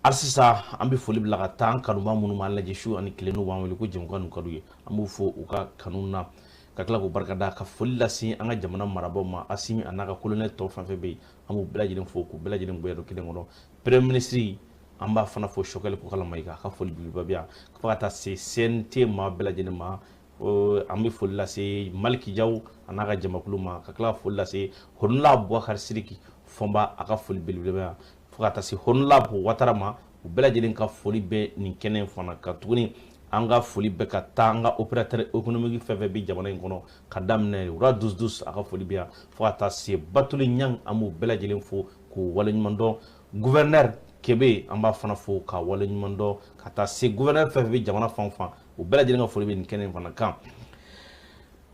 Hali sisan an bɛ foli bila ka taa an kanubaa minnu b'an lajɛ su ani tile n'u b'an wele ko jɛmukan ninnu ka d'u ye, an b'u fo u ka kanu na ka tila k'u barikada ka foli lase an ka jamana marabaaw ma. Asimi a n'a ka colonel tɔ fɛn fɛn bɛ yen, an b'u bɛɛ lajɛlen fo k'u bɛɛ lajɛlen bonya don kelen kɔnɔ. Premier ministre an b'a fana fo, Choguel Kokalla Maïga, a ka foli belebeleba bɛ yan fo ka taa se CNT maa bɛɛ lajɛlen ma. An bɛ foli lase Maliki Jaw a n'a ka jamakulu ma, ka tila ka foli lase Honula Boubacar Sidiki Fɔnba, a ka foli belebeleba bɛ yan fo ka taa se Honula Watara ma. U bɛɛ lajɛlen ka foli bɛ nin kɛnɛ in fana kan tuguni. An ka foli bɛ ka taa an ka opérateur économique fɛn fɛn bɛ jamana in kɔnɔ, ka daminɛ Roi douze douze, a ka foli bɛ yan fo ka taa se Batuli Ɲang, an b'u bɛɛ lajɛlen fo k'u waleɲuman dɔn. Gouverneur Kebe, an b'a fana fo k'a waleɲuman dɔn, ka taa se gouverneur fɛn fɛn bɛ jamana fan o fan, u bɛɛ lajɛlen ka foli bɛ nin kɛnɛ in fana kan.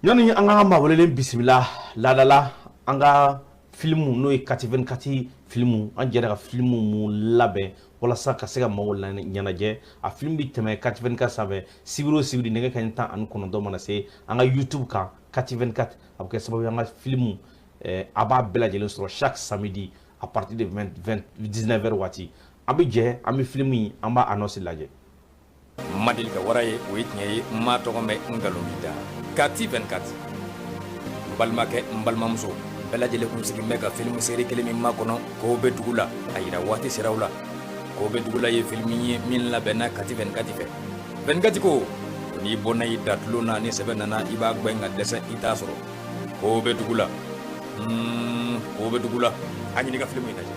Yanni an ka maa welelen bisimila, laadala an ka filimu n'o ye Kati 24 filimu, an jɛra ka filimu mun labɛn walasa ka se ka maaw ɲɛnajɛ. A filimu bɛ tɛmɛ Kati 24 sanfɛ sibiri o sibiri nɛgɛ kanɲɛ 19 mana se an ka YouTube kan Kati 24. A bɛ kɛ sababu ye an ka filimu, a b'a bɛɛ lajɛlen sɔrɔ chaque samedi à partir de 19 heures waati. An bɛ jɛ an bɛ filimu in, an b'a annonce lajɛ. Ma deli ka wara ye, o ye tiɲɛ ye. N ma tɔgɔ mɛn, n nkalon b'i da. Kati 24, n balimakɛ, n balimamuso bɛɛ lajɛlen kun sigin bɛ ka filimu série kelen min makɔnɔ, Kow bɛ dugu la. A yira waati sera u la. Kow bɛ dugu la ye filimu ye min labɛnna Kati 24 fɛ. 24 ko n'i bɔnna i da tulon na, ni sɛbɛ nana i b'a gbɛn ka dɛsɛ, i t'a sɔrɔ. Kow bɛ dugu la, kow bɛ dugu la, a ɲini ka filimu in lajɛ.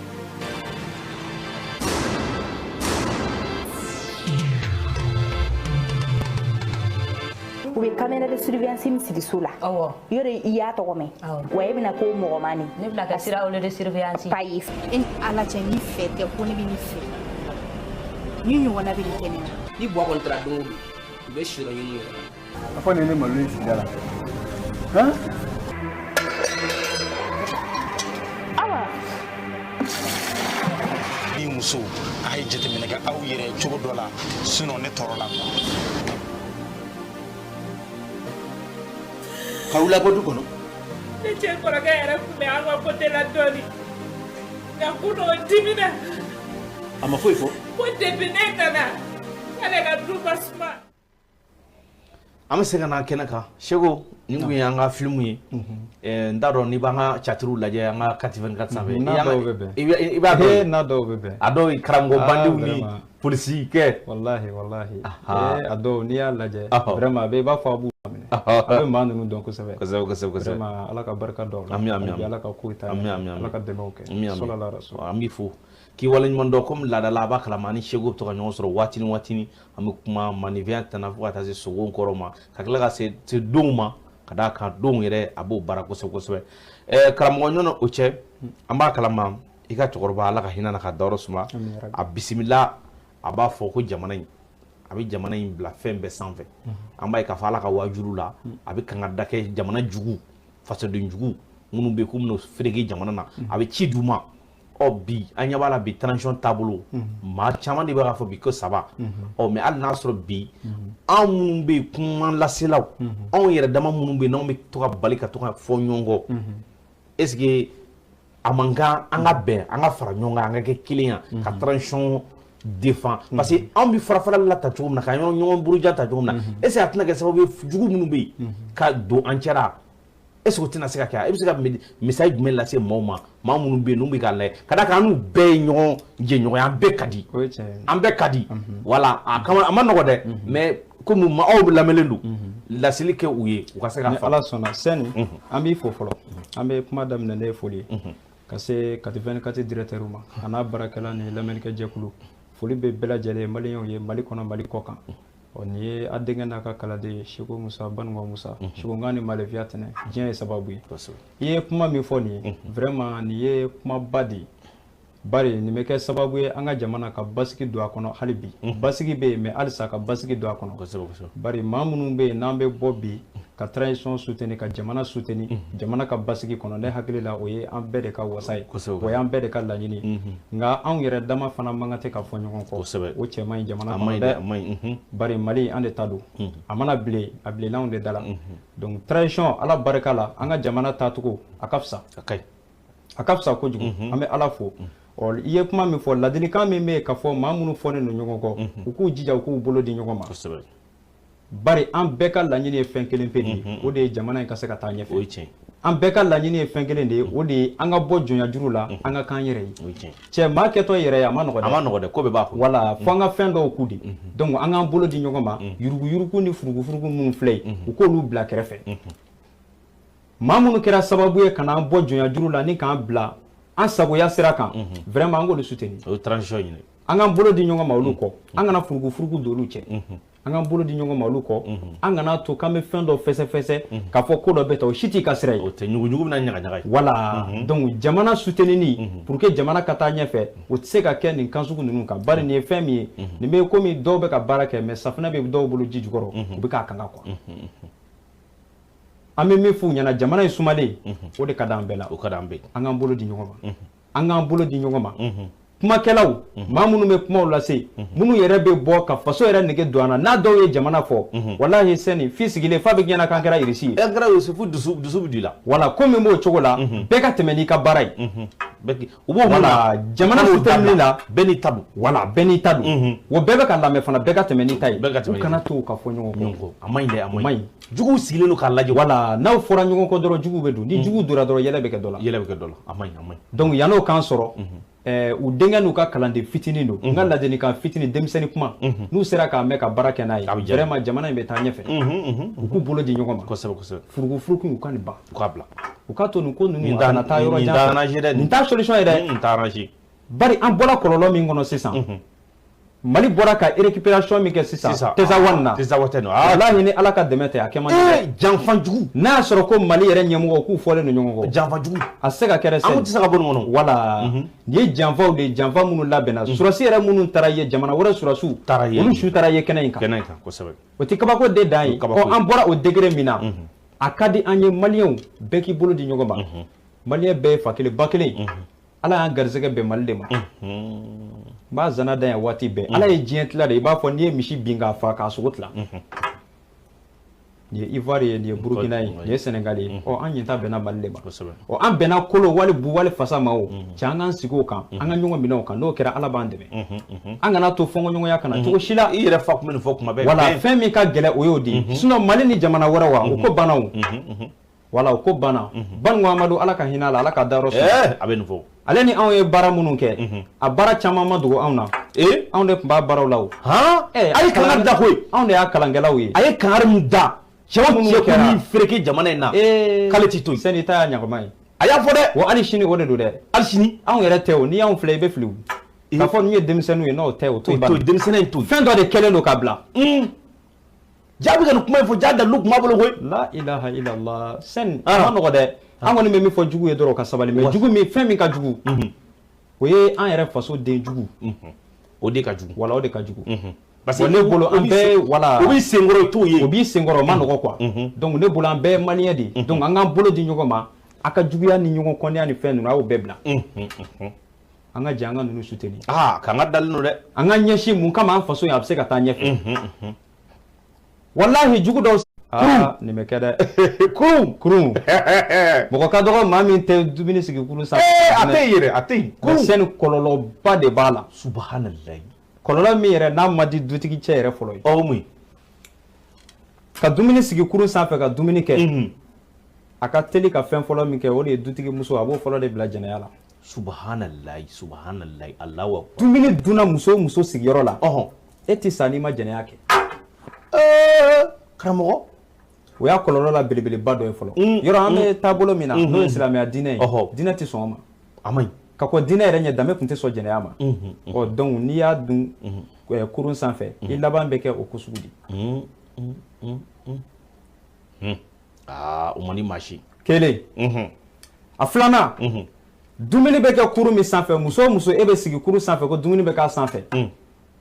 U bɛ caméra de surveillance min sigi so la, yɔrɔ i y'a tɔgɔ mɛn wa, e bɛna k'o mɔgɔman de. Ne bɛna kɛ sira de surveillance. Ayi. E ni Ala cɛ, ni fɛ tɛ ko ne bɛ nin fɛ, ni ɲɔgɔnna bɛ nin kɛ ne na. Ni buwa kɔni taara don o don, u bɛ sirɔ ɲini u yɛrɛ la. A fɔ nin ne malo in sigida la han. Awa. Ni muso a ye jateminɛ kɛ aw yɛrɛ cogo dɔ la, sinon ne tɔɔrɔ la quoi. K'aw labɔ du kɔnɔ. Ne cɛ kɔrɔkɛ yɛrɛ tun bɛ an ka côté la dɔɔni, nka kunun o dimina. A ma foyi fɔ. Ko depuis ne nana, k'ale ka du ma suma. An bɛ se ka na kɛnɛ kan. Seko, nin kun ye an ka filimu ye. N t'a dɔn n'i b'an ka catiriw lajɛ an ka Kati 24 sanfɛ. N'a dɔw bɛ bɛn. I b'a dɔn. N'a dɔw bɛ bɛn. A dɔw ye karamɔgɔ bandiw ni polisi kɛ. Walahi walahi. A dɔw n'i y'a lajɛ, vraiment a bɛ i b'a fɔ a b'u minɛ. A bɛ maa ninnu dɔn kosɛbɛ. Kosɛbɛ kosɛbɛ kosɛbɛ. Vraiment Ala ka barika don aw la. Ami ami ami. Ala ka kow taa ɲɛ. Ami ami ami. Ala ka dɛmɛw kɛ. Ami ami. Salala rasul. An b'i fo k'i waleɲuman dɔn. Komi laadala a b'a kalama, ani Seko bɛ to ka ɲɔgɔn sɔrɔ waati ni waati ni an bɛ kuma maninfɛnya tana fo ka taa se sogow kɔrɔ ma, ka tila ka se denw ma, ka d'a kan denw yɛrɛ a b'o baara kosɛbɛ kosɛbɛ. Karamɔgɔ ɲɔnɔ o cɛ, an b'a kalama i ka cɛkɔrɔba, Ala ka hinɛ na ka dayɔrɔ suma, a bisimila a b'a fɔ ko jamana in, a bɛ jamana in bila fɛn bɛɛ sanfɛ. An b'a ye k'a fɔ Ala ka waajulu la, a bɛ kanga da kɛ jamana jugu, fasoden jugu minnu bɛ yen k'u bɛna fereke jamana na, a bɛ ci d'u ma. Ɔ bi an ɲɛ b'a la bi transition taabolo, maa caman de bɛ k'a fɔ bi ko saba. Ɔ mais hali n'a sɔrɔ bi anw minnu bɛ yen kuma laselaw, anw yɛrɛ dama minnu bɛ yen n'anw bɛ to ka bali ka to ka fɔ ɲɔgɔn kɔ, est ce que a man kan an ka bɛn, an ka fara ɲɔgɔn kan, an ka kɛ kelen ye ka transition défend? Parce que anw bɛ farafarali la ta cogo min na, ka ɲɔgɔn buruja ta cogo min na, est ce que a tɛna kɛ sababu ye jugu minnu bɛ yen ka don an cɛla, est ce que o tɛna se ka kɛ? E bɛ se ka message jumɛn lase maaw ma, maa minnu bɛ yen n'u bɛ k'a lajɛ, ka d'a kan an n'u bɛɛ ye ɲɔgɔn jɛɲɔgɔn ye, an bɛɛ ka di, an bɛɛ ka di. Voilà, a kama a ma nɔgɔ dɛ, mais komi aw bɛ lamɛnlen don, laseli kɛ u ye u ka se ka Ni Ala sɔnna, sani an b'i fo fɔlɔ, an bɛ kuma daminɛ ne ye foli ye ka se Kati 24 directeur ma, a n'a baarakɛla ni lamɛnnikɛ jɛkulu. Foli bɛ bɛɛ lajɛlen ye, maliyɛnw ye Mali kɔnɔ, Mali kɔ kan. Ɔ nin ye a denkɛ n'a ka kalanden ye, Seko Musa Banuga Musa, Seko ni malefiya tɛnɛ diɲɛ ye sababu ye. I ye kuma min fɔ nin ye, vraiment nin ye kumaba de ye, bari nin bɛ kɛ sababu ye an ka jamana ka basigi don a kɔnɔ. Hali bi basigi bɛ yen, mais halisa ka basigi don a kɔnɔ, bari maa minnu bɛ yen n'an bɛ bɔ bi ka transition soutenir, ka jamana soutenir, jamana ka basigi kɔnɔ, ne hakili la o ye an bɛɛ de ka wasa ye, o y'an bɛɛ de ka laɲini ye. Nka anw yɛrɛ dama fana man kan tɛ ka fɔ ɲɔgɔn kɔ, o cɛ man ɲi jamana kɔnɔ dɛ, bari Mali an de ta don, a mana bilen a bilenna anw de da la. Donc transition, Ala barika la, an ka jamana taacogo a ka fisa, a ka fisa kojugu, an bɛ Ala fo. Ɔ i ye kuma min fɔ, ladilikan min bɛ yen ka fɔ maa minnu fɔlen don ɲɔgɔn kɔ, u k'u jija u k'u bolo di ɲɔgɔn ma. Bari an bɛɛ ka laɲini ye fɛn kelen pe de ye, o de ye jamana in ka se ka taa ɲɛfɛ. O ye tiɲɛ. An bɛɛ ka laɲini ye fɛn kelen de ye, o de ye an ka bɔ jɔnyajuru la, an ka k'an yɛrɛ ye. O ye tiɲɛ. Cɛ, maa kɛtɔ yɛrɛ ye, a ma nɔgɔ dɛ. A ma nɔgɔ dɛ, ko bɛɛ b'a kɔnɔ. Voilà, fo an ka fɛn dɔw k'u de. Donc an k'an bolo di ɲɔgɔn ma, yuruguyurugu ni furugufurugu minnu filɛ yen, u k'olu bila kɛrɛfɛ. Maa minnu kɛra sababu ye ka n'an bɔ jɔnyajuru la ni k'an bila an sagoya sira kan, vraiment an k'olu soutenir. O ye transition ɲini. An k'an bolo di ɲɔgɔn ma olu kɔ, an kana furugufurugu don olu cɛ. An k'an bolo di ɲɔgɔn ma olu kɔ, an kana to k'an bɛ fɛn dɔ fɛsɛfɛsɛ k'a fɔ ko dɔ bɛ ta, o si t'i ka sira ye. O tɛ ɲuguɲugu bɛna ɲagaɲaga ye. Voilà, donc jamana soutenir pour que jamana ka taa ɲɛfɛ, o tɛ se ka kɛ nin kan sugu ninnu kan. Bari nin ye fɛn min ye, nin bɛ komi dɔw bɛ ka baara kɛ, mais safunɛ bɛ dɔw bolo ji jukɔrɔ, u bɛ k'a kanga quoi. An bɛ min f'u ɲɛna, jamana in sumalen, o de ka d'an bɛɛ la. O ka d'an bɛɛ. An k'an bolo di ɲɔgɔn ma. An k'an bolo di ɲɔgɔn ma. Kumakɛlaw, maa minnu bɛ kumaw lase, minnu yɛrɛ bɛ bɔ ka faso yɛrɛ nege don an na, n'a dɔw ye jamana fɔ, walahi sɛni f'i sigilen f'a bɛ ɲɛna k'an kɛra irisi ye. An kɛra irisi fo dusu bɛ don i la. Voilà, ko min b'o cogo la, bɛɛ ka tɛmɛ n'i ka baara ye. U b'o voilà, jamana soutenir la, bɛɛ n'i ta don. Voilà, bɛɛ n'i ta don. Wa bɛɛ bɛ ka lamɛn fana, bɛɛ ka tɛmɛ n'i ta ye. Bɛɛ ka tɛmɛ. U kana to ka fɔ ɲɔgɔn kɔ. A man ɲi dɛ, a man ɲi. Juguw sigilen don k'a lajɛ. Voilà, n'aw fɔra ɲɔgɔn kɔ dɔrɔn, juguw bɛ don. Ni juguw donna dɔrɔn, yɛlɛ bɛ kɛ dɔ la. Yɛlɛ bɛ kɛ dɔ la, a man ɲi, a man ɲi. Donc yann'o k'an sɔrɔ, u denkɛ n'u ka kalanden fitinin don, n ka ladilikan fitinin, denmisɛnnin kuma, n'u sera k'a mɛn ka baara kɛ n'a ye, vraiment jamana in bɛ taa ɲɛfɛ. U k'u bolo di ɲɔgɔn ma. Kosɛbɛ, kosɛbɛ. Furugufurugu, u ka nin ban. U k'a bila. U k'a to nin ko ninnu kana taa yɔrɔ jan. Nin t'a solution ye dɛ. Nin t'a arranger. Bari an bɔra kɔlɔlɔ min kɔnɔ sisan, Mali bɔra ka récupération min kɛ sisan, Tezawan na. Tezawan. Walahi ni Ala ka dɛmɛ tɛ, a kɛ man di dɛ. Janfa jugu. N'a y'a sɔrɔ ko Mali yɛrɛ ɲɛmɔgɔw k'u fɔlen don ɲɔgɔn kɔ. Janfa jugu. A tɛ se ka kɛ dɛ. An tɛ se ka bɔ nin kɔnɔ. Voilà. Nin ye janfaw de ye, janfa minnu labɛnna. Surasi yɛrɛ minnu taara ye, jamana wɛrɛ surasiw. Taara ye. Olu su taara ye kɛnɛ in kan. Kɛnɛ in kan, kosɛbɛ. O tɛ kabako de dan ye. Ɔ an bɔra o degré min na, a ka di an ye Maliyɛnw bɛɛ k'i bolo di ɲɔgɔn ma. Maliyɛn bɛɛ ye fa kelen ba kelen. Ala y'an garisɛgɛ bɛn Mali de ma. N b'a zana dan yan waati bɛɛ. Ala ye diɲɛ tila de, i b'a fɔ n'i ye misi bin k'a fa k'a sogo tila. Nin ye Ivoire ye, nin ye Burukina ye, nin ye Sénégal ye. Ɔ an ɲin ta bɛnna Mali de ma. Ɔ an bɛnna kolo wali bu wali fasa ma o. Cɛ, an k'an sigi o kan, an ka ɲɔgɔn minɛ o kan, n'o kɛra Ala b'an dɛmɛ. An kana to fɔnkɔɲɔgɔnya kana cogo si la. I yɛrɛ fa tun bɛ nin fɔ kuma bɛɛ. Voilà, fɛn min ka gɛlɛn o y'o de ye. Sinon Mali ni jamana wɛrɛ wa, o ko banna o. Voilà, o ko banna. Baninko Amadu, Ala ka hinɛ a la, Ala ka dayɔrɔ suma. A bɛ nin fɔ. Ale ni anw ye baara minnu kɛ, a baara caman ma dogo anw na. Anw de tun b'a baaraw la o. A ye kangari da koyi. Anw de y'a kalankɛlaw ye. A ye kangari min da, cɛw minnu kɛra min fereke jamana in na, k'ale t'i to yen. Sani ta y'a ɲagama ye. A y'a fɔ dɛ. Wa hali sini o de don dɛ. Hali sini. Anw yɛrɛ tɛ o, n'i y'anw filɛ i bɛ fili o. K'a fɔ ninnu ye denmisɛnninw ye, n'o tɛ o to yen. O to denmisɛnnin in to yen. Fɛn dɔ de kɛlen don ka bila. Jaabi ka nin kuma in fɔ, ja dalilu tun b'a bolo koyi. La ilaha illallah. Sani a ma nɔgɔ dɛ. An kɔni bɛ min fɔ jugu ye dɔrɔn, ka sabali. Mais jugu min, fɛn min ka jugu, o ye an yɛrɛ faso den jugu. O de ka jugu. Voilà, o de ka jugu. Parce que ne bolo an bɛɛ, voilà. O b'i senkɔrɔ i t'o ye. O b'i senkɔrɔ, o ma nɔgɔ quoi. Donc ne bolo an bɛɛ ye maliyɛn de ye. Donc an k'an bolo di ɲɔgɔn ma, a ka juguya ni ɲɔgɔn kɔnniya ni fɛn ninnu, a y'o bɛɛ bila. An ka jɛ an ka ninnu soutenir. Aa, k'an ka dalen don dɛ. An ka ɲɛsin mun kama an faso in a bɛ se ka taa ɲɛfɛ. Walahi jugu dɔw. Aa, nin bɛ kɛ dɛ. Kurun. Kurun. Mɔgɔ ka dɔgɔ maa min tɛ dumuni sigi kurun sanfɛ. A tɛ yen yɛrɛ, a tɛ yen. Kurun. Sɛni kɔlɔlɔba de b'a la. Subahanallahi. Kɔlɔlɔ min yɛrɛ n'a ma di dutigi cɛ yɛrɛ fɔlɔ ye. Ɔ, mun ye? Ka dumuni sigi kurun sanfɛ ka dumuni kɛ. A ka teli ka fɛn fɔlɔ min kɛ, o de ye dutigi muso, a b'o fɔlɔ de bila jɛnɛya la. Subahanallahi, subahanallahi, Allahu akbar. Dumuni dunna muso o muso sigiyɔrɔ la. E tɛ sa n'i ma jɛnɛya kɛ. Karamɔgɔ, o y'a kɔlɔlɔ la belebeleba dɔ ye fɔlɔ. Yɔrɔ an bɛ taabolo min na, n'o ye silamɛya diinɛ ye, diinɛ tɛ sɔn o ma. A man ɲi. Ka kɔn diinɛ yɛrɛ ɲɛ, danbe tun tɛ sɔn jɛnɛya ma. Ɔ donc n'i y'a dun kurun sanfɛ, i laban bɛ kɛ o ko sugu de. Aa, o man di maa si. Kelen. A filanan, dumuni bɛ kɛ kurun min sanfɛ, muso o muso e bɛ sigi kurun sanfɛ ko dumuni bɛ k'a sanfɛ,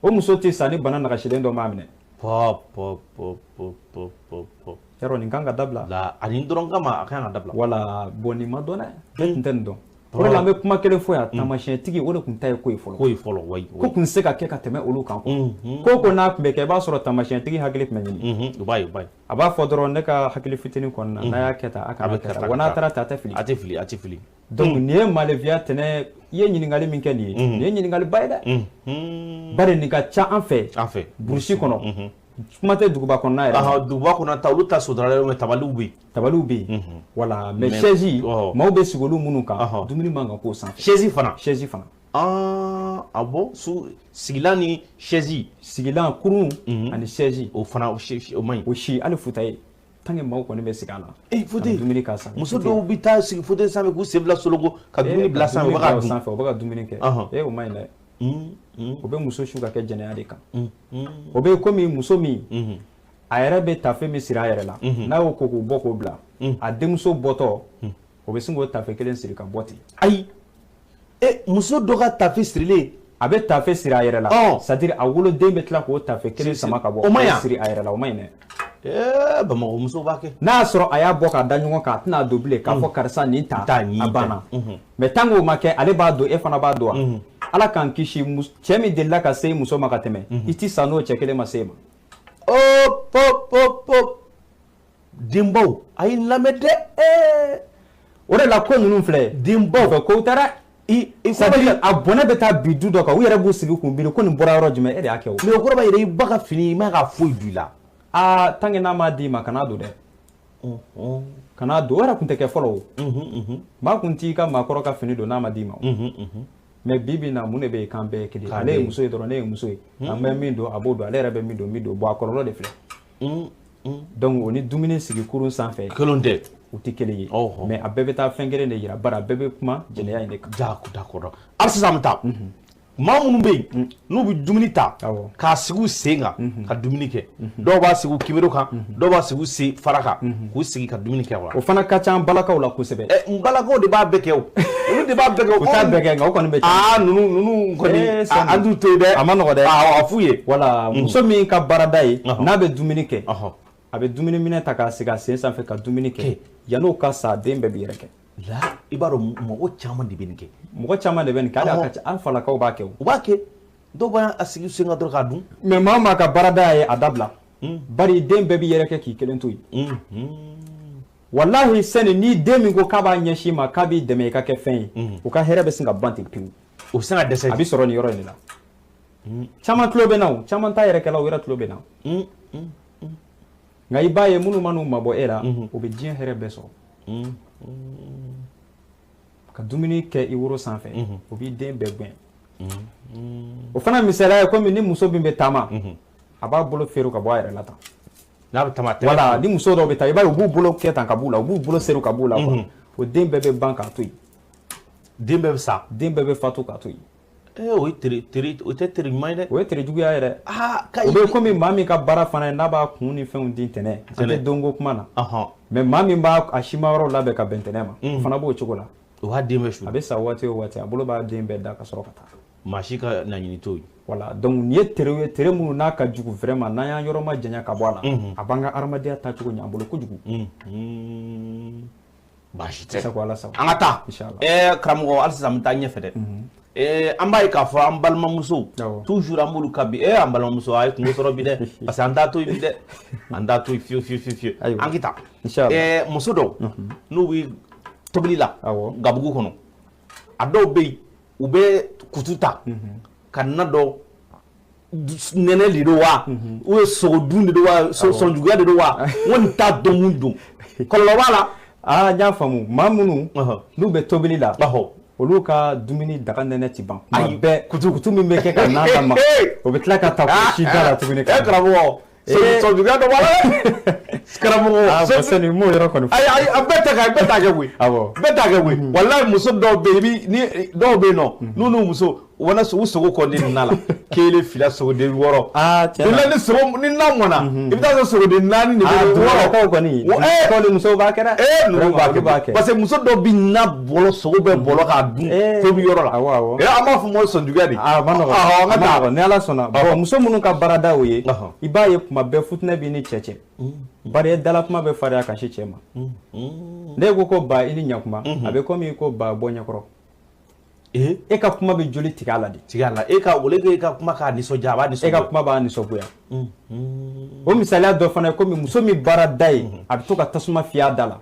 o muso tɛ sa ni bana nagasilen dɔ m'a minɛ. Pop, pop, pop, pop, pop, pop, pop. Yarɔ nin kan ka dabila. La, ani dɔrɔn kama a kan ka dabila. Voilà, bon nin ma dɔn dɛ. Ne tun tɛ nin dɔn. O de la an bɛ kuma kelen fɔ yan, taamasiyɛntigi o de tun ta ye ko ye fɔlɔ. Ko ye fɔlɔ, wayi. Ko tun tɛ se ka kɛ ka tɛmɛ olu kan quoi. Ko ko n'a tun bɛ kɛ, i b'a sɔrɔ taamasiyɛntigi hakili tun bɛ ɲini. O b'a ye, o b'a ye. A b'a fɔ dɔrɔn ne ka hakili fitinin kɔni na, n'a y'a kɛ tan, a kana kɛ tan. Wa n'a taara ten, a tɛ fili. A tɛ fili, a tɛ fili. Donc nin ye malefiya tɛnɛ, i ye ɲininkali min kɛ nin ye, nin ye ɲininkaliba ye dɛ. Bari nin ka ca an fɛ. An fɛ. Burusi kɔnɔ. Kuma tɛ duguba kɔnɔna yɛrɛ. Duguba kɔnɔ ta, olu ta sotarala mais tabaliw bɛ yen. Tabaliw bɛ yen. Voilà, mais chaise, maaw bɛ sigi olu minnu kan, dumuni man kan k'o sanfɛ. Chaise fana. Chaise fana. Ah bon, sigilan ni chaise. Sigilan kurun ani chaise. O fana o man ɲi. O si hali fauteuil. Tant que maaw kɔni bɛ sigi a la. Eh fauteuil. Dumuni k'a sanfɛ. Muso dɔw bɛ taa sigi fauteuil sanfɛ k'u sen bila soloko ka dumuni bila sanfɛ, u bɛ ka dun. Sanfɛ, u bɛ ka dumuni kɛ. Eh o man ɲi dɛ. O bɛ muso su ka kɛ jɛnɛya de kan. O bɛ komi muso min a yɛrɛ bɛ tafe min siri a yɛrɛ la, n'a y'o ko k'o bɔ k'o bila, a denmuso bɔtɔ o bɛ sin k'o tafe kelen siri ka bɔ ten. Ayi, muso dɔ ka tafe sirilen, a bɛ tafe siri a yɛrɛ la, c'est à dire a woloden bɛ tila k'o tafe kelen sama ka bɔ, o man ɲi, siri a yɛrɛ la, o man ɲi dɛ. Bamakɔ musow b'a kɛ. N'a y'a sɔrɔ a y'a bɔ k'a da ɲɔgɔn kan, a tɛna don bilen k'a fɔ karisa nin ta, a banna. Mais tant que o ma kɛ, ale b'a don, e fana b'a don wa. Ala k'an kisi, cɛ min delila ka se muso ma ka tɛmɛ, i ti sa n'o cɛ kelen ma se e ma. Hop hop hop hop, denbaw a ye n lamɛn dɛ. O de la ko ninnu filɛ, denbaw fɛ kow tɛ dɛ. C'est à dire a bɔnɛ bɛ taa bi du dɔ kan, u yɛrɛ b'u sigi k'u miiri ko nin bɔra yɔrɔ jumɛn, e de y'a kɛ o. Mais o kɔrɔ b'a jira i ba ka fini, i man ka foyi don i la. Aa, tant que n'a m'a d'i ma, kan'a don dɛ. Kan'a don, o yɛrɛ tun tɛ kɛ fɔlɔ o. Maa kun t'i ka maakɔrɔ ka fini don n'a ma d'i ma o. Mais bi bi in na, mun de bɛ yen k'an bɛɛ ye kelen? Ale ye muso ye dɔrɔn, ne ye muso ye. An bɛ min don, a b'o don, ale yɛrɛ bɛ min don, min don. Bon, a kɔlɔlɔ de filɛ. Donc o ni dumuni sigi kurun sanfɛ. Kelen tɛ. U tɛ kelen ye. Mais a bɛɛ bɛ taa fɛn kelen de yira, bari a bɛɛ bɛ kuma jɛnɛya in de kan. D'accord. Hali sisan an bɛ taa. Maa minnu bɛ yen n'u bɛ dumuni ta k'a sigi u sen kan ka dumuni kɛ, dɔw b'a sigi u kibero kan, dɔw b'a sigi u sen fara kan k'u sigi ka dumuni kɛ wa. O fana ka ca an balakaw la kosɛbɛ. N balakaw de b'a bɛɛ kɛ o, olu de b'a bɛɛ kɛ o. U t'a bɛɛ kɛ nka o kɔni bɛ. Aa ninnu kɔni an t'u to yen dɛ. A ma nɔgɔ dɛ. Awɔ, a f'u ye. Voilà, muso min ka baarada ye n'a bɛ dumuni kɛ, a bɛ dumuni minɛ ta k'a sigi a sen sanfɛ ka dumuni kɛ, yann'o ka sa, den bɛɛ b'i yɛrɛ kɛ. La, i b'a dɔn mɔgɔ caman de bɛ nin kɛ. Mɔgɔ caman de bɛ nin kɛ, hali a ka ca, an falakaw b'a kɛ o. U b'a kɛ, dɔw b'a sigi sen kan dɔrɔn k'a dun. Mais maa o maa ka baarada ye a dabila. Bari den bɛɛ b'i yɛrɛ kɛ k'i kelen to yen. Walahi sani ni den min ko k'a b'a ɲɛsin i ma, k'a b'i dɛmɛ i ka kɛ fɛn ye, o ka hɛrɛ bɛ sin ka ban ten pewu. O bɛ sin ka dɛsɛ. A bɛ sɔrɔ nin yɔrɔ in de la. Caman tulo bɛ na o, caman t'a yɛrɛ kɛla, o yɛrɛ tulo bɛ na. Nka i b'a ye minnu man'u mabɔ e la, o bɛ diɲɛ hɛrɛ bɛɛ sɔrɔ. Ka dumuni kɛ i woro sanfɛ, o b'i den bɛɛ gɛn. O fana misaliya ye komi ni muso min bɛ taama, a b'a bolo feere ka bɔ a yɛrɛ la tan. N'a bɛ taama, voilà, ni muso dɔw bɛ taa, i b'a ye u b'u bolo kɛ tan ka b'u la, u b'u bolo seru ka b'u la quoi. O den bɛɛ bɛ ban k'a to yen. Den bɛɛ bɛ sa. Den bɛɛ bɛ fatu k'a to yen. O ye teri, o tɛ teri ɲuman ye dɛ. O ye teri juguya yɛrɛ. O bɛ komi maa min ka baara fana ye n'a b'a kun ni fɛnw di ntɛnɛn, an tɛ donko kuma na. Mais maa min b'a a sima yɔrɔ labɛn ka bɛn ntɛnɛn ma, o fana b'o cogo la. O b'a den bɛɛ su. A bɛ sa waati o waati, a bolo b'a den bɛɛ da ka sɔrɔ ka taa. Maa si ka laɲini t'o ye. Voilà, donc nin ye tere ye, tere minnu n'a ka jugu vraiment, n'an y'an yɔrɔ ma janya ka bɔ a la, a b'an ka adamadenya taacogo ɲɛ an bolo kojugu. Baasi tɛ. Sago Ala sago. An ka taa. Karamɔgɔ, hali sisan an bɛ taa ɲɛfɛ dɛ. An b'a ye k'a fɔ an balimamusow toujours an b'olu ka bi, an balimamuso a ye kungo sɔrɔ bi dɛ, parce que an t'a to yen bi dɛ, an t'a to yen fiyewu fiyewu fiyewu. An k'i ta. Muso dɔw n'u bɛ tobili la gabugu kɔnɔ, a dɔw bɛ yen u bɛ kutu ta ka na dɔ nɛnɛ de don wa, ou bien sogo dun de don wa, sɔnjuguya de don wa, n kɔni t'a dɔn mun don. Kɔlɔlɔ b'a la. Aa, n y'a faamu. Maa minnu n'u bɛ tobili la, olu ka dumuni daga nɛnɛ ti ban. Kuma bɛɛ kutu min bɛ kɛ ka nan lamaga, o bɛ tila ka ta k'o si da la tuguni. Karamɔgɔ, sɔnjuguya dɔ b'a la dɛ. Karamɔgɔ, sani n m'o yɔrɔ kɔni fɔ. Ayi, ayi, bɛɛ t'a kɛ, bɛɛ t'a kɛ koyi. Bɛɛ t'a kɛ koyi. Walahi muso dɔw bɛ yen, i ni dɔw bɛ yen nɔ, n'u n'u muso u bɛ u sogo kɔni na la, 1 2 sogoden 6. Aa, tiɲɛ na. Ni sogo ni na mɔnna, i bɛ taa sɔrɔ sogoden 4 de bɛ yen. Dugulakaw kɔni, dugulakaw ni musow b'a kɛ dɛ. Ninnu b'a kɛ. Parce que muso dɔw bɛ na bɔlɔ, sogo bɛɛ bɔlɔ k'a dun tobi yɔrɔ la. Awɔ. An b'a fɔ ma sɔnjuguya de. Aa, a ma nɔgɔn. An ka taa. Ni Ala sɔnna. Bon, muso minnu ka baarada o ye, i b'a ye kuma bɛɛ futinɛ b'i ni cɛ cɛ. Bari e dala kuma bɛ farinya ka se cɛ ma. Ne ko ba i ni ɲakuma, a bɛ komi i ko ba bɔ ɲɛkɔrɔ. E ka kuma bɛ joli tigɛ a la de. Tigɛ a la. E ka wele e ka kuma k'a nisɔndiya, a b'a nisɔngoya. E ka kuma b'a nisɔngoya. O misaliya dɔ fana ye komi muso min baara da ye, a bɛ to ka tasuma fiyɛ a da la.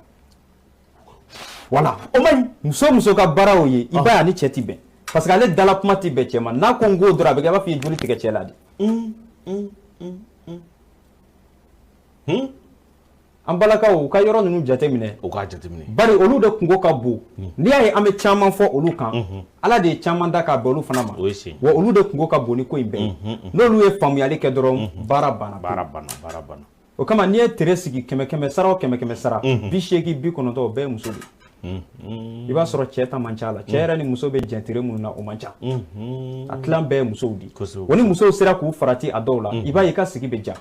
Voilà. O man ɲi. Muso ka baara o ye, i b'a ye a ni cɛ ti bɛn. Parce que ale dala kuma ti bɛn cɛ ma. N'a ko n ko dɔrɔn a bɛ kɛ i b'a fɔ i ye joli tigɛ cɛ la de. An balakaw u ka yɔrɔ ninnu jateminɛ. U k'a jateminɛ. Bari olu de kunko ka bon. N'i y'a ye an bɛ caman fɔ olu kan, Ala de ye caman da k'a bɛn olu fana ma. O ye tiɲɛ. Wa olu de kunko ka bon ni ko in bɛɛ ye. N'olu ye faamuyali kɛ dɔrɔn, baara banna. Baara banna, baara banna. O kama n'i ye tere sigi 100 100 sara o 100 100 sara, 80 90 o bɛɛ ye muso de ye. I b'a sɔrɔ cɛ ta man ca la. Cɛ yɛrɛ ni muso bɛ jɛn tere minnu na o man ca. A tilan bɛɛ ye musow de ye. O ni musow sera k'u farati a dɔw la, i b'a ye i ka sigi bɛ diya.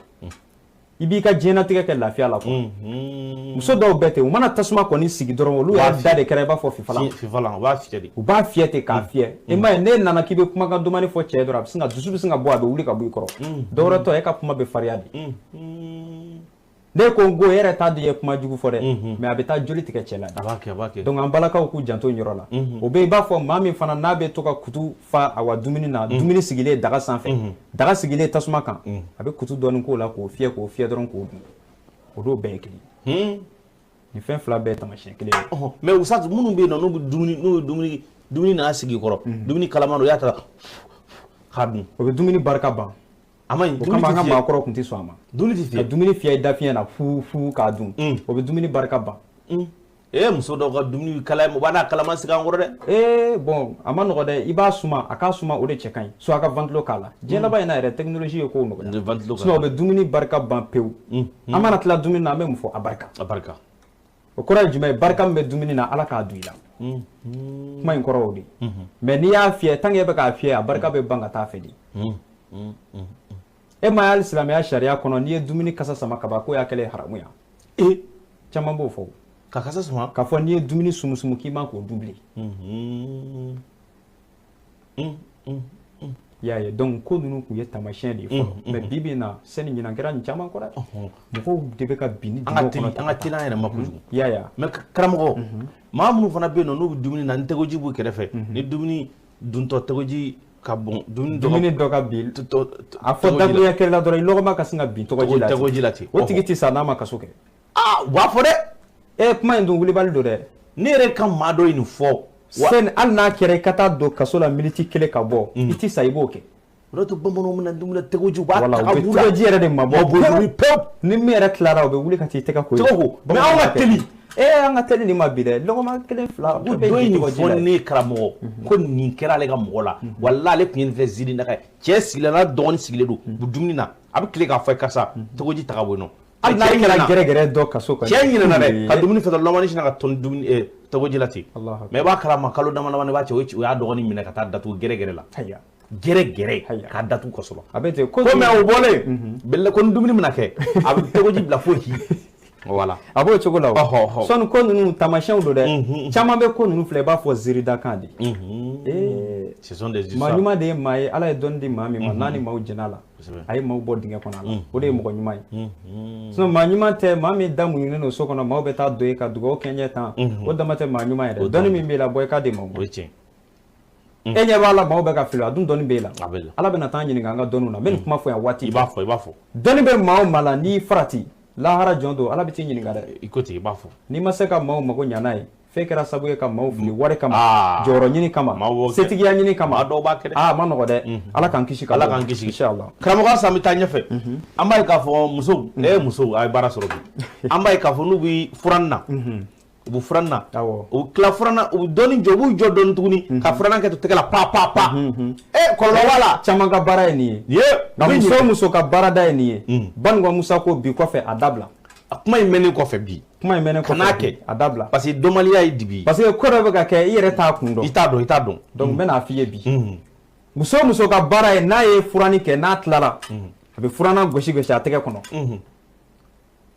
I b'i ka diɲɛnatigɛ kɛ lafiya la quoi. Muso dɔw bɛ ten, u mana tasuma kɔni sigi dɔrɔn, olu yɛrɛ da de kɛra i b'a fɔ fifalan. Fifalan, u b'a fiyɛ de. U b'a fiyɛ ten k'a fiyɛ. I m'a ye n'e nana k'i bɛ kumakan dumani fɔ cɛ ye dɔrɔn, a bɛ sin ka dusu bɛ sin ka bɔ, a bɛ wuli ka bɔ i kɔrɔ. Dɔwɛrɛ tɔ, e ka kuma bɛ farinya de. Ne ko n ko e yɛrɛ t'a dɔn i ye kuma jugu fɔ dɛ, mais a bɛ taa joli tigɛ cɛ la. A b'a kɛ, a b'a kɛ. Donc an balakaw k'u janto nin yɔrɔ la. O bɛ i b'a fɔ maa min fana n'a bɛ to ka kutu fa awa dumuni na, dumuni sigilen daga sanfɛ, daga sigilen tasuma kan, a bɛ kutu dɔɔni k'o la k'o fiyɛ k'o fiyɛ dɔrɔn k'o dun. O n'o bɛɛ ye kelen ye. Nin fɛn fila bɛɛ ye taamasiyɛn kelen ye. Mais Oustaz, minnu bɛ yen nɔ n'u bɛ dumuni, n'u ye dumuni, dumuni nana sigi kɔrɔ, dumuni kalaman don, u y'a ta k'a dun. O bɛ dumuni barika ban. A ma ɲi. O kama an ka maakɔrɔw tun tɛ sɔn a ma. Dumuni tɛ fiyɛ. Ka dumuni fiyɛ i da fiɲɛ na fu fu k'a dun. O bɛ dumuni barika ban. Muso dɔw ka dumuni kalaya, u b'a n'a kalama sigi an kɔrɔ dɛ. Bon, a ma nɔgɔ dɛ. I b'a suma, a k'a suma o de cɛ ka ɲi. Soit a ka ventilo k'a la. Diɲɛ laban in na yɛrɛ technologie ye kow nɔgɔya. Ventilo k'a la. Sinon o bɛ dumuni barika ban pewu. An mana tila dumuni na, an bɛ mun fɔ? A barika. A barika. O kɔrɔ ye jumɛn ye? Barika min bɛ dumuni na, Ala k'a don i la. Kuma in kɔrɔ o de ye. Mais n'i y'a fiyɛ, tant que e bɛ k'a fiyɛ, a barika bɛ ban ka taa fɛ de. E ma ye hali silamɛya sariya kɔnɔ, n'i ye dumuni kasa sama ka ban, k'o y'a kɛlen haramu ye. Caman b'o fɔ. Ka kasa sama? K'a fɔ n'i ye dumuni sumusumu k'i man k'o dun bilen. I y'a ye, donc ko ninnu tun ye taamasiyɛn de ye fɔlɔ. Mais bi bi in na, sani ɲinan kɛra nin caman kɔ dɛ. Mɔgɔw de bɛ ka bin ni dingɛw kɔnɔ. An ka teli an yɛrɛ ma kojugu. I y'a ye wa? Mais karamɔgɔ, maa minnu fana bɛ yen nɔ n'u bɛ dumuni na, ni tɛgɛji b'u kɛrɛfɛ, ni dumuni duntɔ tɛgɛji ka bon, dumuni dɔ ka bin, a fɔ dakuruɲɛ kelen la dɔrɔn, i lɔgɔma ka sin ka bin tɔgɔji la ten. Tɔgɔji la ten. O tigi tɛ sa n'a ma kaso kɛ. U b'a fɔ dɛ. Kuma in dun wulibali don dɛ. Ne yɛrɛ ka maa dɔ ye nin fɔ. Sani hali n'a kɛra i ka taa don kaso la miniti kelen ka bɔ, i tɛ sa, i b'o kɛ. O de to bamananw bɛna dumuni tɛgɛji, u b'a ta ka u bɛ b'u la. tɛgɛji yɛrɛ de mabɔ. Mabɔ pewu. Ni min yɛrɛ tilara, u bɛ wuli ka t'i tɛgɛ ko. Tɛgɛ ko. Mais anw ka teli. An ka teli nin ma bi dɛ. Lɔgɔma kelen fila, Ko o bɛɛ dɔ ye ye nin tɛgɛji fɔ la ye. ne karamɔgɔ, ko nin kɛra ale ka mɔgɔ la. Walahi ale tun ye nin fɛ ziiri daga ye. Cɛ sigilen n'a dɔgɔnin sigilen don, u bɛ dumuni na. A bɛ tile k'a fɔ karisa, tɛgɛji ta ka bɔ yen nɔ. Hali n'a kɛra gɛrɛgɛrɛ dɔ kaso kan. Cɛ ɲinɛna dɛ, ka dumuni fɛ dɔrɔn, lɔgɔmani sinna ka tɔni dumuni tɛgɛji la ten. Mais i b'a kalama kalo dama dama i b'a cɛ, o y'a dɔgɔnin minɛ ka taa datugu gɛrɛgɛrɛ la. Gɛrɛgɛrɛ k'a datugu kaso la. A bɛ ten. Ko mais o bɔlen, bɛlɛ ko ni dumuni bɛna kɛ, a bɛ tɛgɛji bila fo hi. Voilà. A b'o cogo la o. Sɔnni ko ninnu taamasiyɛnw don dɛ. Caman bɛ ko ninnu filɛ i b'a fɔ ziridakan de. Ce sont des histoires. Maa ɲuman de ye maa ye, Ala ye dɔnni di maa min ma, n'a ni maaw jɛn'a la, a ye maaw bɔ dingɛ kɔnɔ a la. O de ye mɔgɔ ɲuman ye. Sinon maa ɲuman tɛ maa min da muɲunen don so kɔnɔ, maaw bɛ taa don yen ka dugawu kɛ ɲɛ tan. O dama tɛ maa ɲuman ye dɛ. Dɔnni min b'e la, bɔ i k'a di maaw ma. O ye tiɲɛ. E ɲɛ b'a la maaw bɛ ka fili, a dun dɔnni b'e la. A b'e la. Ala bɛna taa ɲininka an ka dɔnniw na. N bɛ nin kuma fɔ yan waati. I b'a fɔ, i b'a fɔ. Dɔnni bɛ maa o maa la, n'i farati, lahara jɔn don, Ala bɛ t'i ɲininka dɛ. I ko ten, i b'a fɔ. N'i ma se ka maaw mago ɲa n'a ye, fɛn kɛra sababu ye ka maaw fili wari kama, jɔyɔrɔ ɲini kama, setigiya ɲini kama. Maa dɔw b'a kɛ dɛ. A ma nɔgɔ dɛ. Ala k'an kisi ka Ala bɔ. k'an kisi. Inshallah. Karamɔgɔ halisa an bɛ taa ɲɛfɛ. An b'a ye k'a fɔ musow, musow a ye baara sɔrɔ bi. An b'a ye k'a fɔ n'u bɛ furanni na. U bɛ furanni na. U bɛ tila furanna, u bɛ dɔɔnin jɔ, u b'u jɔ dɔɔnin tuguni ka furanna kɛ to tɛgɛ la pa pa pa. Kɔlɔlɔ b'a la. Caman ka baara ye nin ye. Nka muso o muso ka baarada ye nin ye. Banikɔ Musa ko bi kɔfɛ a dabila. A kuma in mɛnnen kɔfɛ bi. Kuma in mɛnnen kɔfɛ Kan'a kɛ. a dabila. Parce que dɔnbaliya ye dibi ye. Parce que ko dɔ bɛ ka kɛ, i yɛrɛ t'a kun dɔn. I t'a dɔn, i t'a dɔn. Donc n bɛna f'i ye bi. Muso o muso ka baara ye n'a ye furanni kɛ, n'a tilara, a bɛ furanna gosi gosi a tɛgɛ kɔnɔ.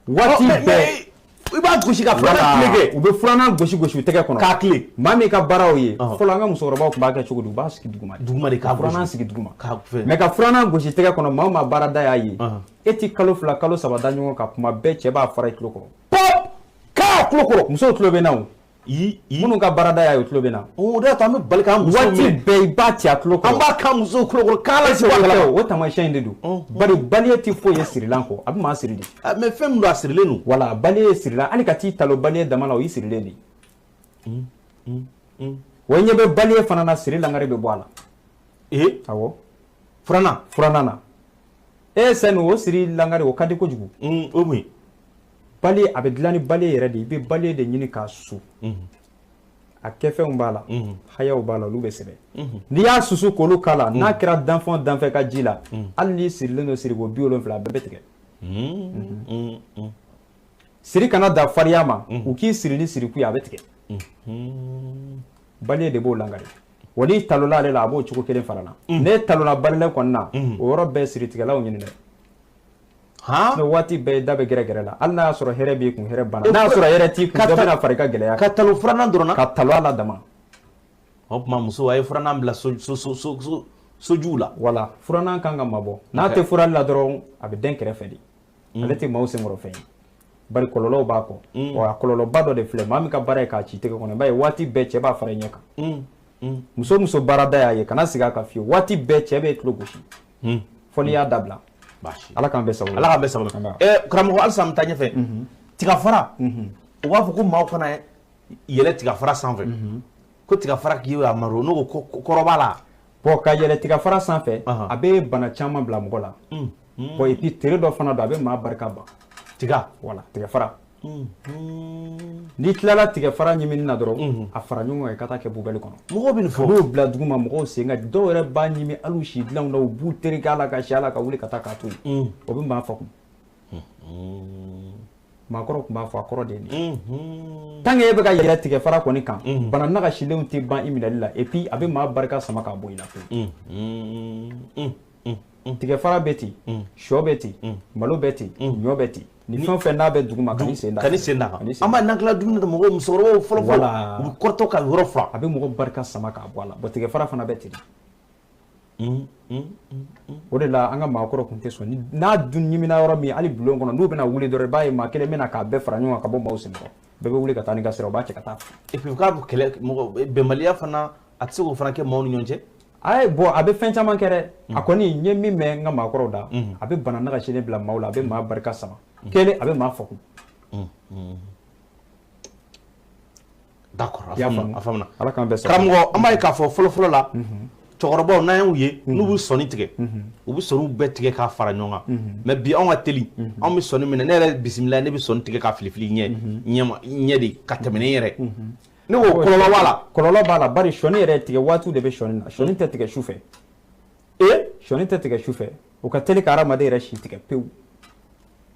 Waati bɛɛ. I b'a gosi ka furanna tile kɛ. U bɛ furanna gosi gosi u tɛgɛ kɔnɔ. K'a tile. Maa min ka baara o ye, fɔlɔ an ka musokɔrɔbaw tun b'a kɛ cogo di, u b'a sigi duguma de. Duguma de k'a gosi. Furanna sigi duguma. K'a fɛn. Mais ka furanna gosi tɛgɛ kɔnɔ, maa o maa baarada y'a ye. E ti kalo 2 kalo 3 da ɲɔgɔn kan, kuma bɛɛ cɛ b'a fara i tulo kɔrɔ. Pop! K'a tulo kɔrɔ. Musow tulo bɛ na o. Minnu ka baarada y'a ye, o tulo bɛ na. O de y'a to an bɛ bali k'an musow waati bɛɛ i b'a ci a tulo kɔrɔ. An b'a k'an musow tulo kɔrɔ k'a la se o taamasiyɛn in de don. Bari baliye tɛ foyi ye sirilan kɔ, a bɛ maa siri de. Mais fɛn min don, a sirilen don. Wala baliye ye sirilan, hali ka t'i talo baliye dama na, o y'i sirilen de ye. Wa i ɲɛ bɛ baliye fana na, siri langari bɛ bɔ a la. Ee? Awɔ. Furannan? Furannan na. E sani o siri langari o ka di kojugu. O mun ye? Baliye, a bɛ dilan ni baliye yɛrɛ de ye. I bɛ baliye de ɲini k'a susu. A kɛfɛnw b'a la, hayaw b'a la, olu bɛ sɛbɛn. N'i y'a susu k'olu k'a la, n'a kɛra danfɛn o danfɛn ka ji la, hali n'i sirilen don siriko 70, a bɛɛ bɛ tigɛ. Siri kana da farinya ma, u k'i siri ni siriku ye, a bɛ tigɛ. Baliye de b'o langari. Wa n'i talola ale la, a b'o cogo kelen fana na. N'e talola baliye kɔni na, o yɔrɔ bɛɛ siritigɛlaw ɲini dɛ. N'o waati bɛɛ da bɛ gɛrɛgɛrɛ la, hali n'a y'a sɔrɔ hɛrɛ b'i kun, hɛrɛ banna. N'a y'a sɔrɔ hɛrɛ t'i kun, dɔ bɛna fara i ka gɛlɛya kan. Ka talo furannan dɔrɔn na. Ka talo a la dama. O tuma muso a ye furannan bila sojuw la. Wala furannan kan ka mabɔ. N'a tɛ furali la dɔrɔn, a bɛ den kɛrɛfɛ de. Ale tɛ maaw senkɔrɔ fɛn ye. Bari kɔlɔlɔw b'a kɔ. Wa a kɔlɔlɔba dɔ de filɛ, maa min ka baara ye k'a ci tɛgɛ kɔnɔ, i b'a ye waati bɛɛ cɛ b'a fara i ɲɛ kan. Muso baarada y'a ye, kana sigi a kan fiyewu, waati bɛɛ cɛ bɛ tulo gosi. Fo n'i y'a dabila. Ala k'an bɛɛ sababu. Ala k'an bɛɛ sababu. Karamɔgɔ, halisa an bɛ taa ɲɛfɛ. Tigafara, u b'a fɔ ko maaw kana yɛlɛ tigafara sanfɛ. Ko tigafara k'i y'a maro, n'o ko kɔrɔ b'a la. Bon, ka yɛlɛ tigafara sanfɛ, a bɛ bana caman bila mɔgɔ la. Bon, et puis tere dɔ fana don, a bɛ maa barika ban. Tiga. Voilà, tigafara. N'i tilala tigɛfara ɲimini na dɔrɔn, a fara ɲɔgɔn kan i ka taa kɛ poubelle kɔnɔ. Mɔgɔw bɛ nin fɔ. N'o bila dugu ma, mɔgɔw sen ka dɔw yɛrɛ b'a ɲimi hali u si dilanw na, u b'u tereke a la ka si a la ka wuli ka taa k'a to yen. O bɛ maa fagun. Maakɔrɔw tun b'a fɔ, a kɔrɔ de ye nin ye. Tant que e bɛ ka yɛlɛ tigɛfara kɔni kan, bana nagasilenw tɛ ban i minɛli la, et puis a bɛ maa barika sama k'a bɔ i la pewu. Tigɛfara bɛ ten, sɔ bɛ ten, malo bɛ ten, ɲɔ bɛ ten. Ni fɛn o fɛn n'a bɛ dugu ma, kan'i sen da. Kan'i sen da kan. An b'a n'an tilala dumuni na, mɔgɔw, musokɔrɔbaw fɔlɔ fɔlɔ, u bɛ kɔrɔtɔ ka yɔrɔ furan. A bɛ mɔgɔ barika sama k'a bɔ a la. Bon, tigɛfara fana bɛ ten. O de la an ka maakɔrɔ tun tɛ sɔn n'a dun ɲimina yɔrɔ min, hali bulon kɔnɔ, n'u bɛna wuli dɔrɔn, i b'a ye maa kelen bɛna k'a bɛɛ fara ɲɔgɔn kan ka bɔ maaw senkɔrɔ. Bɛɛ bɛ wuli ka taa ni ka sira, u b'a cɛ ka taa. Et puis k'a bɛ kɛlɛ, mɔgɔ bɛnbaliya fana, a tɛ se k'o fana kɛ maaw ni ɲɔgɔn cɛ. Ayi, bon, a bɛ fɛn caman kɛ dɛ. A kɔni n ye min mɛn n ka maakɔrɔw da, a bɛ bana nagasilen bila maaw la, a bɛ maa barika sama. Kelen, a bɛ maa fagun. D'accord, a faamuna. Ala k'an bɛɛ sababu. Karamɔgɔ, an b'a ye k'a fɔ fɔlɔ fɔlɔ la, cɛkɔrɔbaw n'an y'u ye, n'u bɛ sɔnni tigɛ, u bɛ sɔnniw bɛɛ tigɛ k'a fara ɲɔgɔn kan. Mais bi anw ka teli, anw bɛ sɔnni minɛ, ne yɛrɛ bisimila, ne bɛ sɔnni tigɛ k'a fili fili ɲɛ ɲɛ de ka tɛmɛ ne yɛrɛ. Ne ko kɔlɔlɔ b'a la. Kɔlɔlɔ b'a la, bari sɔnni yɛrɛ tigɛ waatiw de bɛ sɔnni na. Sɔnni tɛ tigɛ su fɛ. Sɔnni tɛ tigɛ su fɛ. O ka teli ka hadamaden yɛrɛ si tigɛ pewu.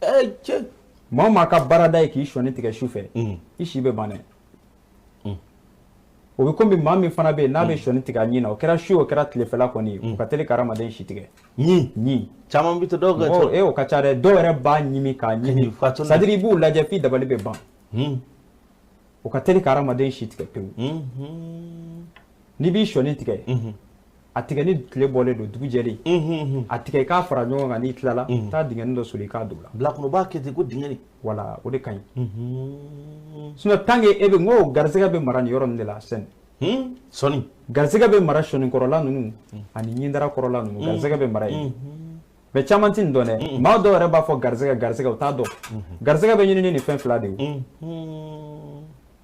Cɛ. Maa o maa ka baarada ye k'i sɔnni tigɛ su fɛ, i si bɛ ban dɛ. O bɛ komi maa min fana bɛ yen n'a bɛ sɔnni tigɛ a ɲin na, o kɛra su o kɛra tilefɛla kɔni ye, o ka teli ka hadamaden si tigɛ. Ɲin. Caman bɛ to dɔw ka. O ka ca dɛ, dɔw yɛrɛ b'a ɲimi k'a ɲimi. C'est à dire i b'u lajɛ f'i dabali bɛ ban. O ka teli ka hadamaden si tigɛ pewu. N'i b'i sɔnni tigɛ, a tigɛ ni tile bɔlen don, dugu jɛlen, a tigɛ i k'a fara ɲɔgɔn kan, n'i tilala, taa dingɛnin dɔ soli i k'a don o la. Bilakoro b'a kɛ ten ko dingɛ nin. Voilà, o de ka ɲi. Sinon tant que e bɛ, n ko garisɛgɛ bɛ mara nin yɔrɔ ninnu de la sɛni. Sɔnni. Garisɛgɛ bɛ mara sɔnnikɔrɔla ninnu ani ɲindara kɔrɔla ninnu, garisɛgɛ bɛ mara yen. Mais caman tɛ nin dɔn dɛ. Maa dɔw yɛrɛ b'a fɔ garisɛgɛ garisɛgɛ, u t'a dɔn. Garisɛgɛ bɛ ɲini ni nin fɛn fila de ye.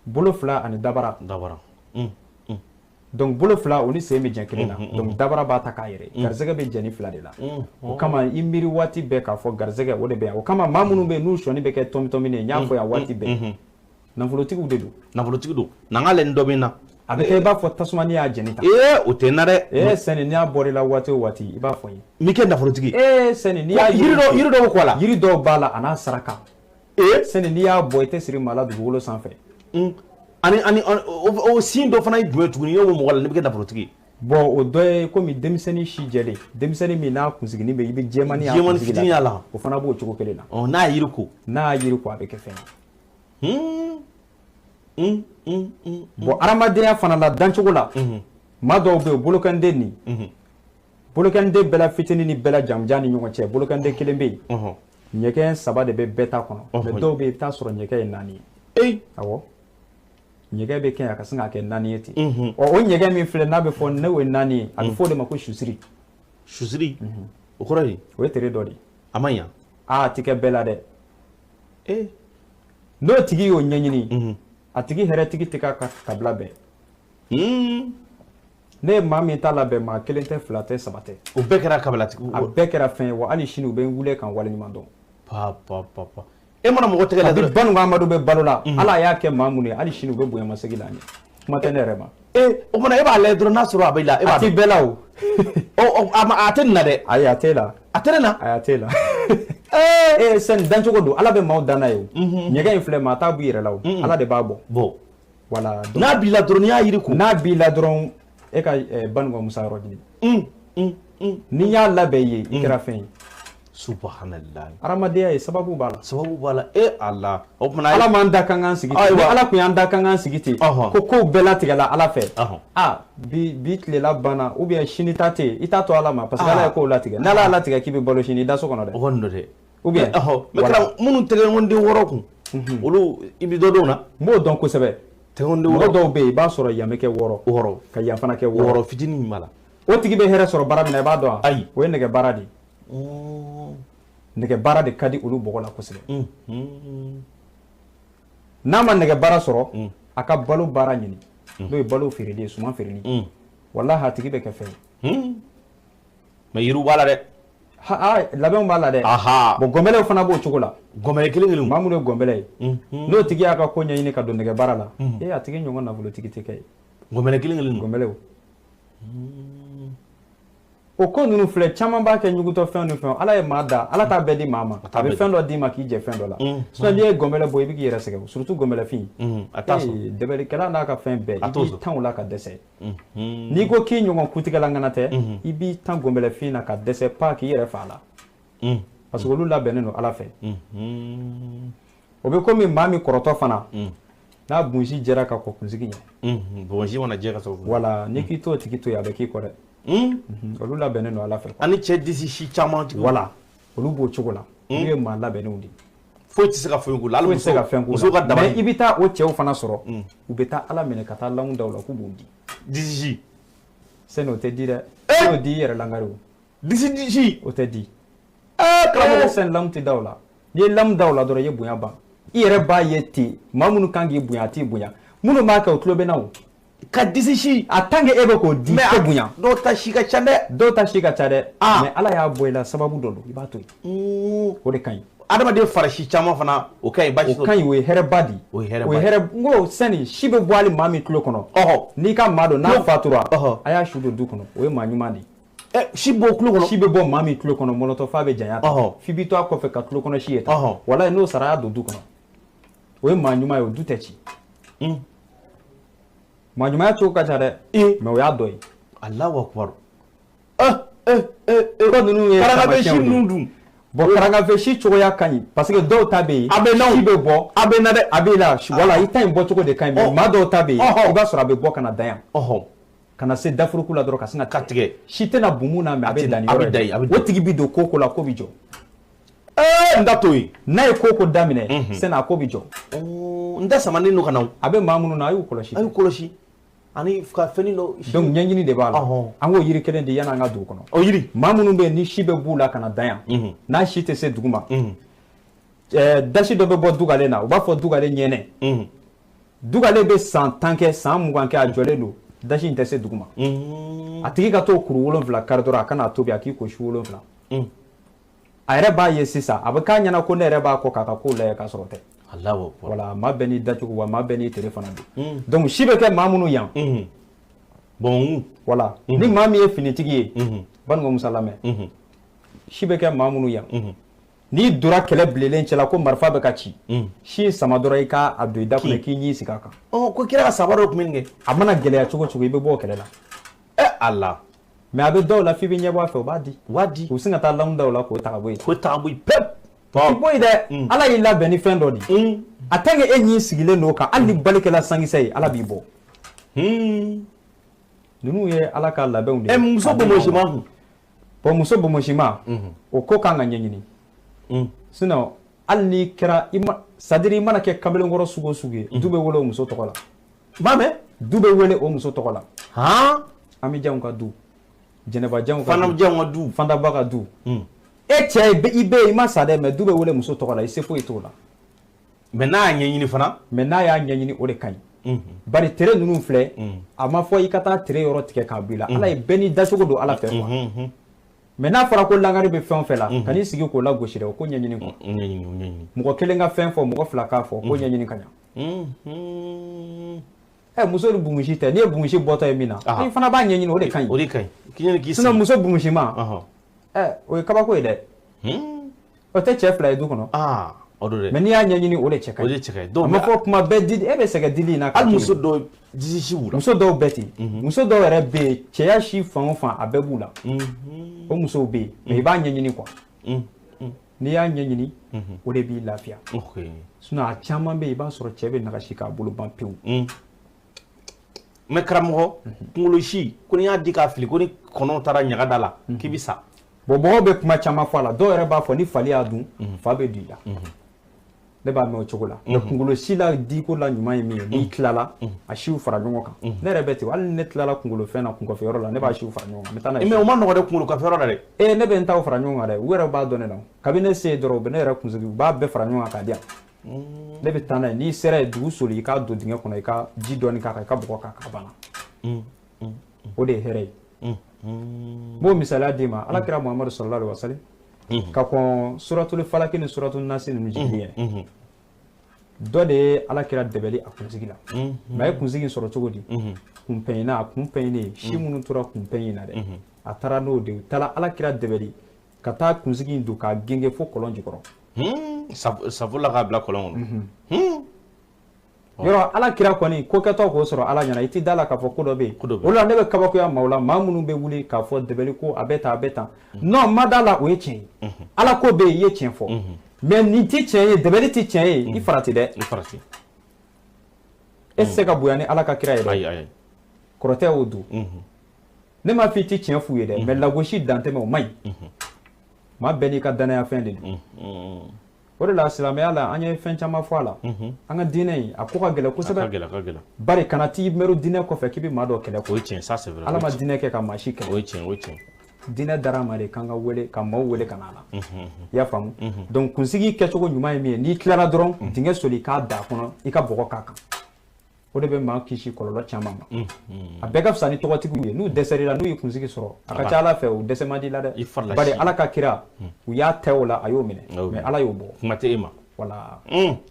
Bolo fila ani dabara. Dabara. Donc bolo fila o ni sen bɛ jɛ kelen na, donc dabara b'a ta k'a yɛrɛ. Garisɛgɛ bɛ jɛ ni fila de la. O kama i miiri waati bɛɛ k'a fɔ garisɛgɛ o de bɛ yan. O kama maa minnu bɛ yen n'u sɔnni bɛ kɛ tɔmi-tɔmini ye, n y'a fɔ yan waati bɛɛ, nafolotigiw de don. Nafolotigi don. Na n k'ale ni dɔ bɛ n na. A bɛ kɛ i b'a fɔ tasuma n'i y'a jɛni tan. Ee, o tɛ n na dɛ. Sɛni, n'i y'a bɔra i la waati o waati, i b'a fɔ n ye. N bɛ kɛ nafolotigi. Sɛni, n'i y'a yiri dɔ bɛ kɔ a la. Yiri dɔw b'a la a n'a saraka. Sɛni, n'i y'a bɔ i tɛ siri maa la dugukolo sanfɛ. Ani o sin dɔ fana ye jumɛn tuguni, n'o bɛ mɔgɔ la n'i bɛ kɛ nafolotigi ye? Bon, o dɔ ye komi denmisɛnnin si jɛlen, denmisɛnnin min n'a kunsiginin bɛ, i bɛ jɛmannin y'a Jɛmannin fitinin y'a la. O fana b'o cogo kelen na. N'a ye yiri ko. N'a ye yiri ko, a bɛ kɛ fɛn ye. Bon, adamadenya fana la dancogo la, maa dɔw bɛ yen, bolokɛnden nin, bolokɛnden bɛɛ la fitinin ni bɛɛ la jamujan ni ɲɔgɔn cɛ, bolokɛnden kelen bɛ yen, ɲɛgɛn 3 de bɛ bɛɛ ta kɔnɔ. Mais dɔw bɛ yen, i bɛ taa sɔrɔ ɲɛgɛn ye 4 ye. Awɔ. Ɲɛgɛn bɛ kɛ yan ka sin k'a kɛ 4 ye ten. Ɔ o ɲɛgɛn min filɛ n'a bɛ fɔ n'o ye 4 ye, a bɛ fɔ o de ma ko susiri. Susiri? O kɔrɔ ye? O ye tere dɔ de ye. A ma ɲa? Aa, a tɛ kɛ bɛɛ la dɛ. N'o tigi y'o ɲɛɲini, a tigi hɛrɛtigi tɛ k'a ka kabila bɛɛ. Ne ye maa min ta labɛn, maa 1 tɛ, 2 tɛ, 3 tɛ. O bɛɛ kɛra kabilatigi. A bɛɛ kɛra fɛn ye wa hali sini u bɛ n wele k'an waleɲuman dɔn. Pa pa pa pa. E mana mɔgɔ tɛgɛ la dɔrɔn. Kabi Banugan Amadu bɛ balo la, Ala y'a kɛ maa minnu ye, hali sini u bɛ bonyamasegin la an ye. Kuma tɛ ne yɛrɛ ma. O kumana e b'a lajɛ dɔrɔn n'a sɔrɔ a b'i la, e b'a dɔn. A tɛ bɛɛ la o. A tɛ nin na dɛ. Ayi, a t'e la. A tɛ ne na? Ayi, a t'e la. Sɛni dancogo don, Ala bɛ maaw dan n'a ye o. Ɲɛgɛn in filɛ, maa t'a bɔ i yɛrɛ la o. Ala de b'a bɔ. Bɔ. Voilà. N'a b'i la dɔrɔn, n'i y'a yiri ko. N'a b'i la dɔrɔn, e ka Banugan Musa yɔrɔ ɲini. N'i y'a labɛn i ye, i kɛra fɛn ye. Subhanallah. Hadamadenya ye sababu b'a la. Sababu b'a la. Ala. O kumana Ala m'an da kan k'an sigi ten. Ni Ala kun y'an da kan k'an sigi ten. Ko kow bɛɛ latigɛla Ala fɛ. Aa, bi tilela banna ou bien sini ta tɛ yen, i t'a to Ala ma parce que Ala ye kow latigɛ. N'Ala y'a latigɛ k'i bɛ balo sini, i da so kɔnɔ dɛ. O kɔni don dɛ. Ou bien. Mais kɛra minnu tɛgɛkɔnden 6 kun, olu i bɛ dɔ dɔn o la? N b'o dɔn kosɛbɛ. Tɛgɛkɔnden 6. Mɔgɔ dɔw bɛ yen, i b'a sɔrɔ yan bɛ kɛ 6. 6. Ka yan fana kɛ 6. 6 fitinin min b'a la. O tigi bɛ hɛrɛ sɔrɔ baara min na, i b'a dɔn wa? Ayi. O ye nɛgɛ baara de ye. Nɛgɛ baara de ka di olu bɔgɔ la kosɛbɛ. N'a ma nɛgɛ baara sɔrɔ, a ka balo baara ɲini, n'o ye balo feereli ye, suman feereli. Walahi a tigi bɛ kɛ fɛn ye. Mais yiriw b'a la dɛ. Labɛnw b'a la dɛ. Bon, gɔnbɛlɛw fana b'o cogo la. Gɔnbɛlɛ kelen kelen. Maa minnu ye gɔnbɛlɛ ye, n'o tigi y'a ka ko ɲɛɲini ka don nɛgɛ baara la, a tigi ɲɔgɔn nafolotigi tɛ kɛ ye. Gɔnbɛlɛ kelen kelen. Gɔnbɛlɛw. O ko ninnu filɛ, caman b'a kɛ ɲugutɔ fɛn ni fɛn. Ala ye maa da, Ala t'a bɛɛ di maa ma. A bɛ fɛn dɔ d'i ma k'i jɛ fɛn dɔ la. Sinon n'i ye gɔnbɛlɛ bɔ, i bɛ k'i yɛrɛ sɛgɛn, surtout gɔnbɛlɛfin. A t'a sɔrɔ. Dɛbɛlikɛla n'a ka fɛn bɛɛ, i b'i tan o la ka dɛsɛ. N'i ko k'i ɲɔgɔn kutigɛla ŋana tɛ, i b'i tan gɔnbɛlɛfin na ka dɛsɛ pa k'i yɛrɛ fa la. Parce que olu labɛnnen don Ala fɛ. O bɛ komi maa min kɔrɔtɔ fana, n'a bonsi jɛra ka kɔ kunsigi ɲɛ. Bonsi mana jɛ ka sɔrɔ. Voilà, n'i k'i t'o tigi to yen, a bɛ k'i kɔ dɛ. Olu labɛnnen don Ala fɛ. Ani cɛ disi si caman tigi. Voilà, olu b'o cogo la. Olu ye maa labɛnnenw de ye. Foyi tɛ se ka foyi k'u la. Foyi tɛ se ka fɛn k'u la. Muso ka dabali. Mais i bɛ taa o cɛw fana sɔrɔ, u bɛ taa Ala minɛ ka taa lamu da u la k'u b'o di. Disi si. Sani o tɛ di dɛ. N'o di i yɛrɛ langari o. Disi si. O tɛ di. Karamɔgɔ. Sani lamu tɛ da o la. N'i ye lamu da o la dɔrɔn, i ye bonya ban. I yɛrɛ b'a ye ten, maa minnu kan k'i bonya, a t'i bonya. Minnu b'a kɛ, o tulo bɛ na o. Ka disi si. A tant que e bɛ k'o di, i tɛ bonya. Dɔw ta si ka ca dɛ. Dɔw ta si ka ca dɛ. Mais Ala y'a bɔ i la, sababu dɔ don, i b'a to yen. O de ka ɲi. Adamaden fari si caman fana, o ka ɲi, baasi t'o la. O ka ɲi, o ye hɛrɛba de ye. O ye hɛrɛba ye. O ye hɛrɛ, n ko sani si bɛ bɔ hali maa min tulo kɔnɔ. N'i ka maa dɔn n'a fatura, a y'a su don du kɔnɔ, o ye maa ɲuman de ye. Si bɔ tulo kɔnɔ. Si bɛ bɔ maa min tulo kɔnɔ, mɔlɔtɔ f'a bɛ janya ta. F'i b'i to a kɔfɛ ka tulo kɔnɔ si ye tan. Walayi n'o sara, a y'a don du kɔnɔ. O ye maa ɲuman ye, o du tɛ ci. Maa ɲumanya cogo ka ca dɛ. Mais o y'a dɔ ye. Alahu akubaru. Ko ninnu ye Karangafe si taamasiyɛnw de ye. ninnu dun. Bon, karangafe si cogoya ka ɲi parce que dɔw ta bɛ yen. A bɛ na o. Si bɛ bɔ. A bɛ na dɛ. A bɛ la. Voilà, i ta in bɔcogo de ka ɲi. Mais maa dɔw ta bɛ yen, i b'a sɔrɔ a bɛ bɔ ka na dan yan. Ka na se dafuruku la dɔrɔn ka sin ka tigɛ. Si tɛna bon mun na, mais a bɛ dan ni A bɛ yɔrɔ dan ye. yen, a bɛ O dan. tigi bɛ don ko ko la, ko bɛ jɔ. N da to yen. N'a ye ko ko daminɛ, sani a ko bɛ jɔ. N da samanen don ka na o. A bɛ maa minnu na, a y'u kɔlɔsi. A y'u kɔlɔsi. Ani ka fɛnnin dɔ. Donc ɲɛɲini de b'a la. An k'o yiri kelen di yanni an ka dugu kɔnɔ. O yiri. Maa minnu bɛ yen ni si bɛ b'u la ka na dan yan. N'a si tɛ se dugu ma. Dasi dɔ bɛ bɔ dugalen na, u b'a fɔ dugalen ɲɛnɛ. Dugalen bɛ san 10 kɛ, san 20 kɛ, a jɔlen don. Dasi in tɛ se dugu ma. A tigi ka t'o kuru 7 kari dɔrɔn, a kana tobi, a k'i ko su 7. A yɛrɛ b'a ye sisan, a bɛ k'a ɲɛna ko ne yɛrɛ b'a kɔ k'a ka kow lajɛ k'a sɔrɔ o tɛ. Alahu akubar. Voilà, maa bɛɛ n'i dacogo wa maa bɛɛ n'i tere fana don. Donc si bɛ kɛ maa minnu yan. Bon. Voilà. Ni maa min ye finitigi ye, Banugan Musa lamɛn. Si bɛ kɛ maa minnu yan. N'i donna kɛlɛ bilenlen cɛla ko marifa bɛ ka ci. Si sama dɔrɔn i k'a don i da kɔnɔ k'i ɲin sigi a kan. Ko kira ka saba dɔ tun bɛ nin kɛ. A mana gɛlɛya cogo cogo, i bɛ bɔ o kɛlɛ la. Ala. Mais a bɛ dɔw la f'i bɛ ɲɛbɔ a fɛ, u b'a di. U b'a di. U bɛ sin ka taa lamu da o la k'o ta ka bɔ yen. K'o ta ka bɔ yen pewu. Ti bɔ yen dɛ. Ala y'i labɛn ni fɛn dɔ de ye. A tant que e ɲin sigilen don o kan, hali ni bali kɛla sankisɛ ye, Ala b'i bɔ. Ninnu ye Ala ka labɛnw de ye. Muso bonbonsiman kun. Bon, muso bonbonsiman, o ko kan ka ɲɛɲini. Sinon hali n'i kɛra i ma, c'est à dire i mana kɛ kamalenkɔrɔ sugu o sugu ye, du bɛ wele o muso tɔgɔ la. B'a mɛn. Du bɛ wele o muso tɔgɔ la. Han. Ami Janw ka du, Jɛnɛba Janw ka du, Fana Janw ka du, Fantaba ka du. E cɛ, i bɛ yen, i ma sa dɛ, mais du bɛ wele muso tɔgɔ la, i se foyi t'o la. Mais n'a y'a ɲɛɲini fana. Mais n'a y'a ɲɛɲini, o de ka ɲi. Bari tere ninnu filɛ, a ma fɔ i ka taa tere yɔrɔ tigɛ k'a bɔ i la. Ala ye bɛɛ n'i dacogo don Ala fɛ quoi. Mais n'a fɔra ko langari bɛ fɛn o fɛn la, kan'i sigi k'o lagosi dɛ, o ko ɲɛɲini quoi. Ɲɛɲini. Mɔgɔ kelen ka fɛn fɔ, mɔgɔ fila k'a fɔ, ko ɲɛɲini ka ɲa. Ɛ, muso ni bungusi tɛ, n'i ye bungusi bɔtɔ ye min na, i fana b'a ɲɛɲini, o de ka ɲi. O de ka ɲi. Sinon muso bungusima, ɛ, o ye kabako ye dɛ. O tɛ cɛ fila ye du kɔnɔ. O don dɛ. Mais n'i y'a ɲɛɲini, o de cɛ ka ɲi. O de cɛ ka ɲi. A ma fɔ kuma bɛɛ dili, e bɛ sɛgɛn dili in na. Hali muso dɔw disi si b'u la. Muso dɔw bɛ ten. Muso dɔw yɛrɛ bɛ yen, cɛya si fan o fan a bɛɛ b'u la. O musow bɛ yen, mais i b'a ɲɛɲini quoi. N'i y'a ɲɛɲini, o de b'i lafiya. Sinon a caman bɛ yen, i b'a sɔrɔ cɛ bɛ nagasi k'a bolo ban pewu. Mais karamɔgɔ, kunkolo si, ko n'i y'a di k'a fili, ko ni kɔnɔw taara ɲaga da la, k'i bɛ sa. Bon, mɔgɔw bɛ kuma caman fɔ a la. Dɔw yɛrɛ b'a fɔ ni fali y'a dun, fa bɛ don i la. Ne b'a mɛn o cogo la. Mais kunkolo si la diko la ɲuman ye min ye, n'i tilala a siw fara ɲɔgɔn kan. Ne yɛrɛ bɛ ten, hali ni ne tilala kunkolo fɛn na kunkɔfɛyɔrɔ la, ne b'a siw fara ɲɔgɔn kan, n bɛ taa n'a ye. Mais o ma nɔgɔ dɛ, kunkolo kɔfɛyɔrɔ la dɛ. Ee, ne bɛ n taw fara ɲɔgɔn kan dɛ, u yɛrɛ b'a dɔn ne la. Kabini ne se yen dɔrɔn, u bɛ ne yɛrɛ kunsigi, u b'a bɛɛ fara ɲɔgɔn kan k'a di yan. Ne bɛ taa n'a ye, n'i sera yen, dugu soli, i k'a don dingɛ kɔnɔ, i ka ji dɔɔni k'a kan, i ka bɔgɔ k'a kan, a banna. O de ye hɛrɛ ye. N b'o misaliya d'i ma. Ala kira Muhamadu sallallahu alaihi wa sallam, ka kɔn suratul falaki ni suratul nasi ninnu jigin ɲɛ, dɔ de ye ala kira dɛbɛli a kunsigi la. Mais a ye kunsigi sɔrɔ cogo di? Kunpɛɲina, a kun pɛɲinen, si minnu tora kunpɛɲin na dɛ, a taara n'o de ye. U taara ala kira dɛbɛli ka taa kunsigi in don k'a genge fo kɔlɔn jukɔrɔ. Safo la k'a bila kɔlɔn kɔnɔ. Yɔrɔ ala kira kɔni ko kɛtɔ k'o sɔrɔ ala ɲɛna, i ti da la k'a fɔ ko dɔ bɛ yen. O la ne bɛ kabakoya maaw la, maa minnu bɛ wuli k'a fɔ dɛbɛli ko a bɛ tan, a bɛ tan. Non, ma da la, o ye tiɲɛ ye. Ala ko bɛ yen, i ye tiɲɛ fɔ. Mais nin ti tiɲɛ ye, dɛbɛli ti tiɲɛ ye, i farati dɛ. I farati. E tɛ se ka bonya ni ala ka kira ye dɛ. Kɔrɔtɛ y'o don. Ne m'a fɔ i ti tiɲɛ f'u ye dɛ, mais lagosi dantɛmɛ o man ɲi. Maa bɛɛ n'i ka danaya fɛn de don. O de la silamɛya la, an ye fɛn caman fɔ a la. An ka diinɛ in, a ko ka gɛlɛn kosɛbɛ. Bari kana t'i mɛru diinɛ kɔfɛ k'i bɛ maa dɔ kɛlɛ. O ye tiɲɛ, ça c'est vrai. Ala ma diinɛ kɛ ka maa si kɛlɛ. O ye tiɲɛ, o ye tiɲɛ. Diinɛ dara ma de k'an ka wele, ka maaw wele ka na a la. I y'a faamu? Donc kunsigi kɛcogo ɲuman ye min ye, n'i tilala dɔrɔn, dingɛ soli, k'a da a kɔnɔ, i ka bɔgɔ k'a kan. O de bɛ maa kisi kɔlɔlɔ caman ma. A bɛɛ ka fisa ni tɔgɔtigiw ye. N'u dɛsɛr'i la, n'u ye kunsigi sɔrɔ, a ka ca Ala fɛ, u dɛsɛ man di la dɛ. Bari Ala ka kira, u y'a tɛ o la, a y'o minɛ. Mais Ala y'o bɔ. Kuma tɛ e ma. Voilà.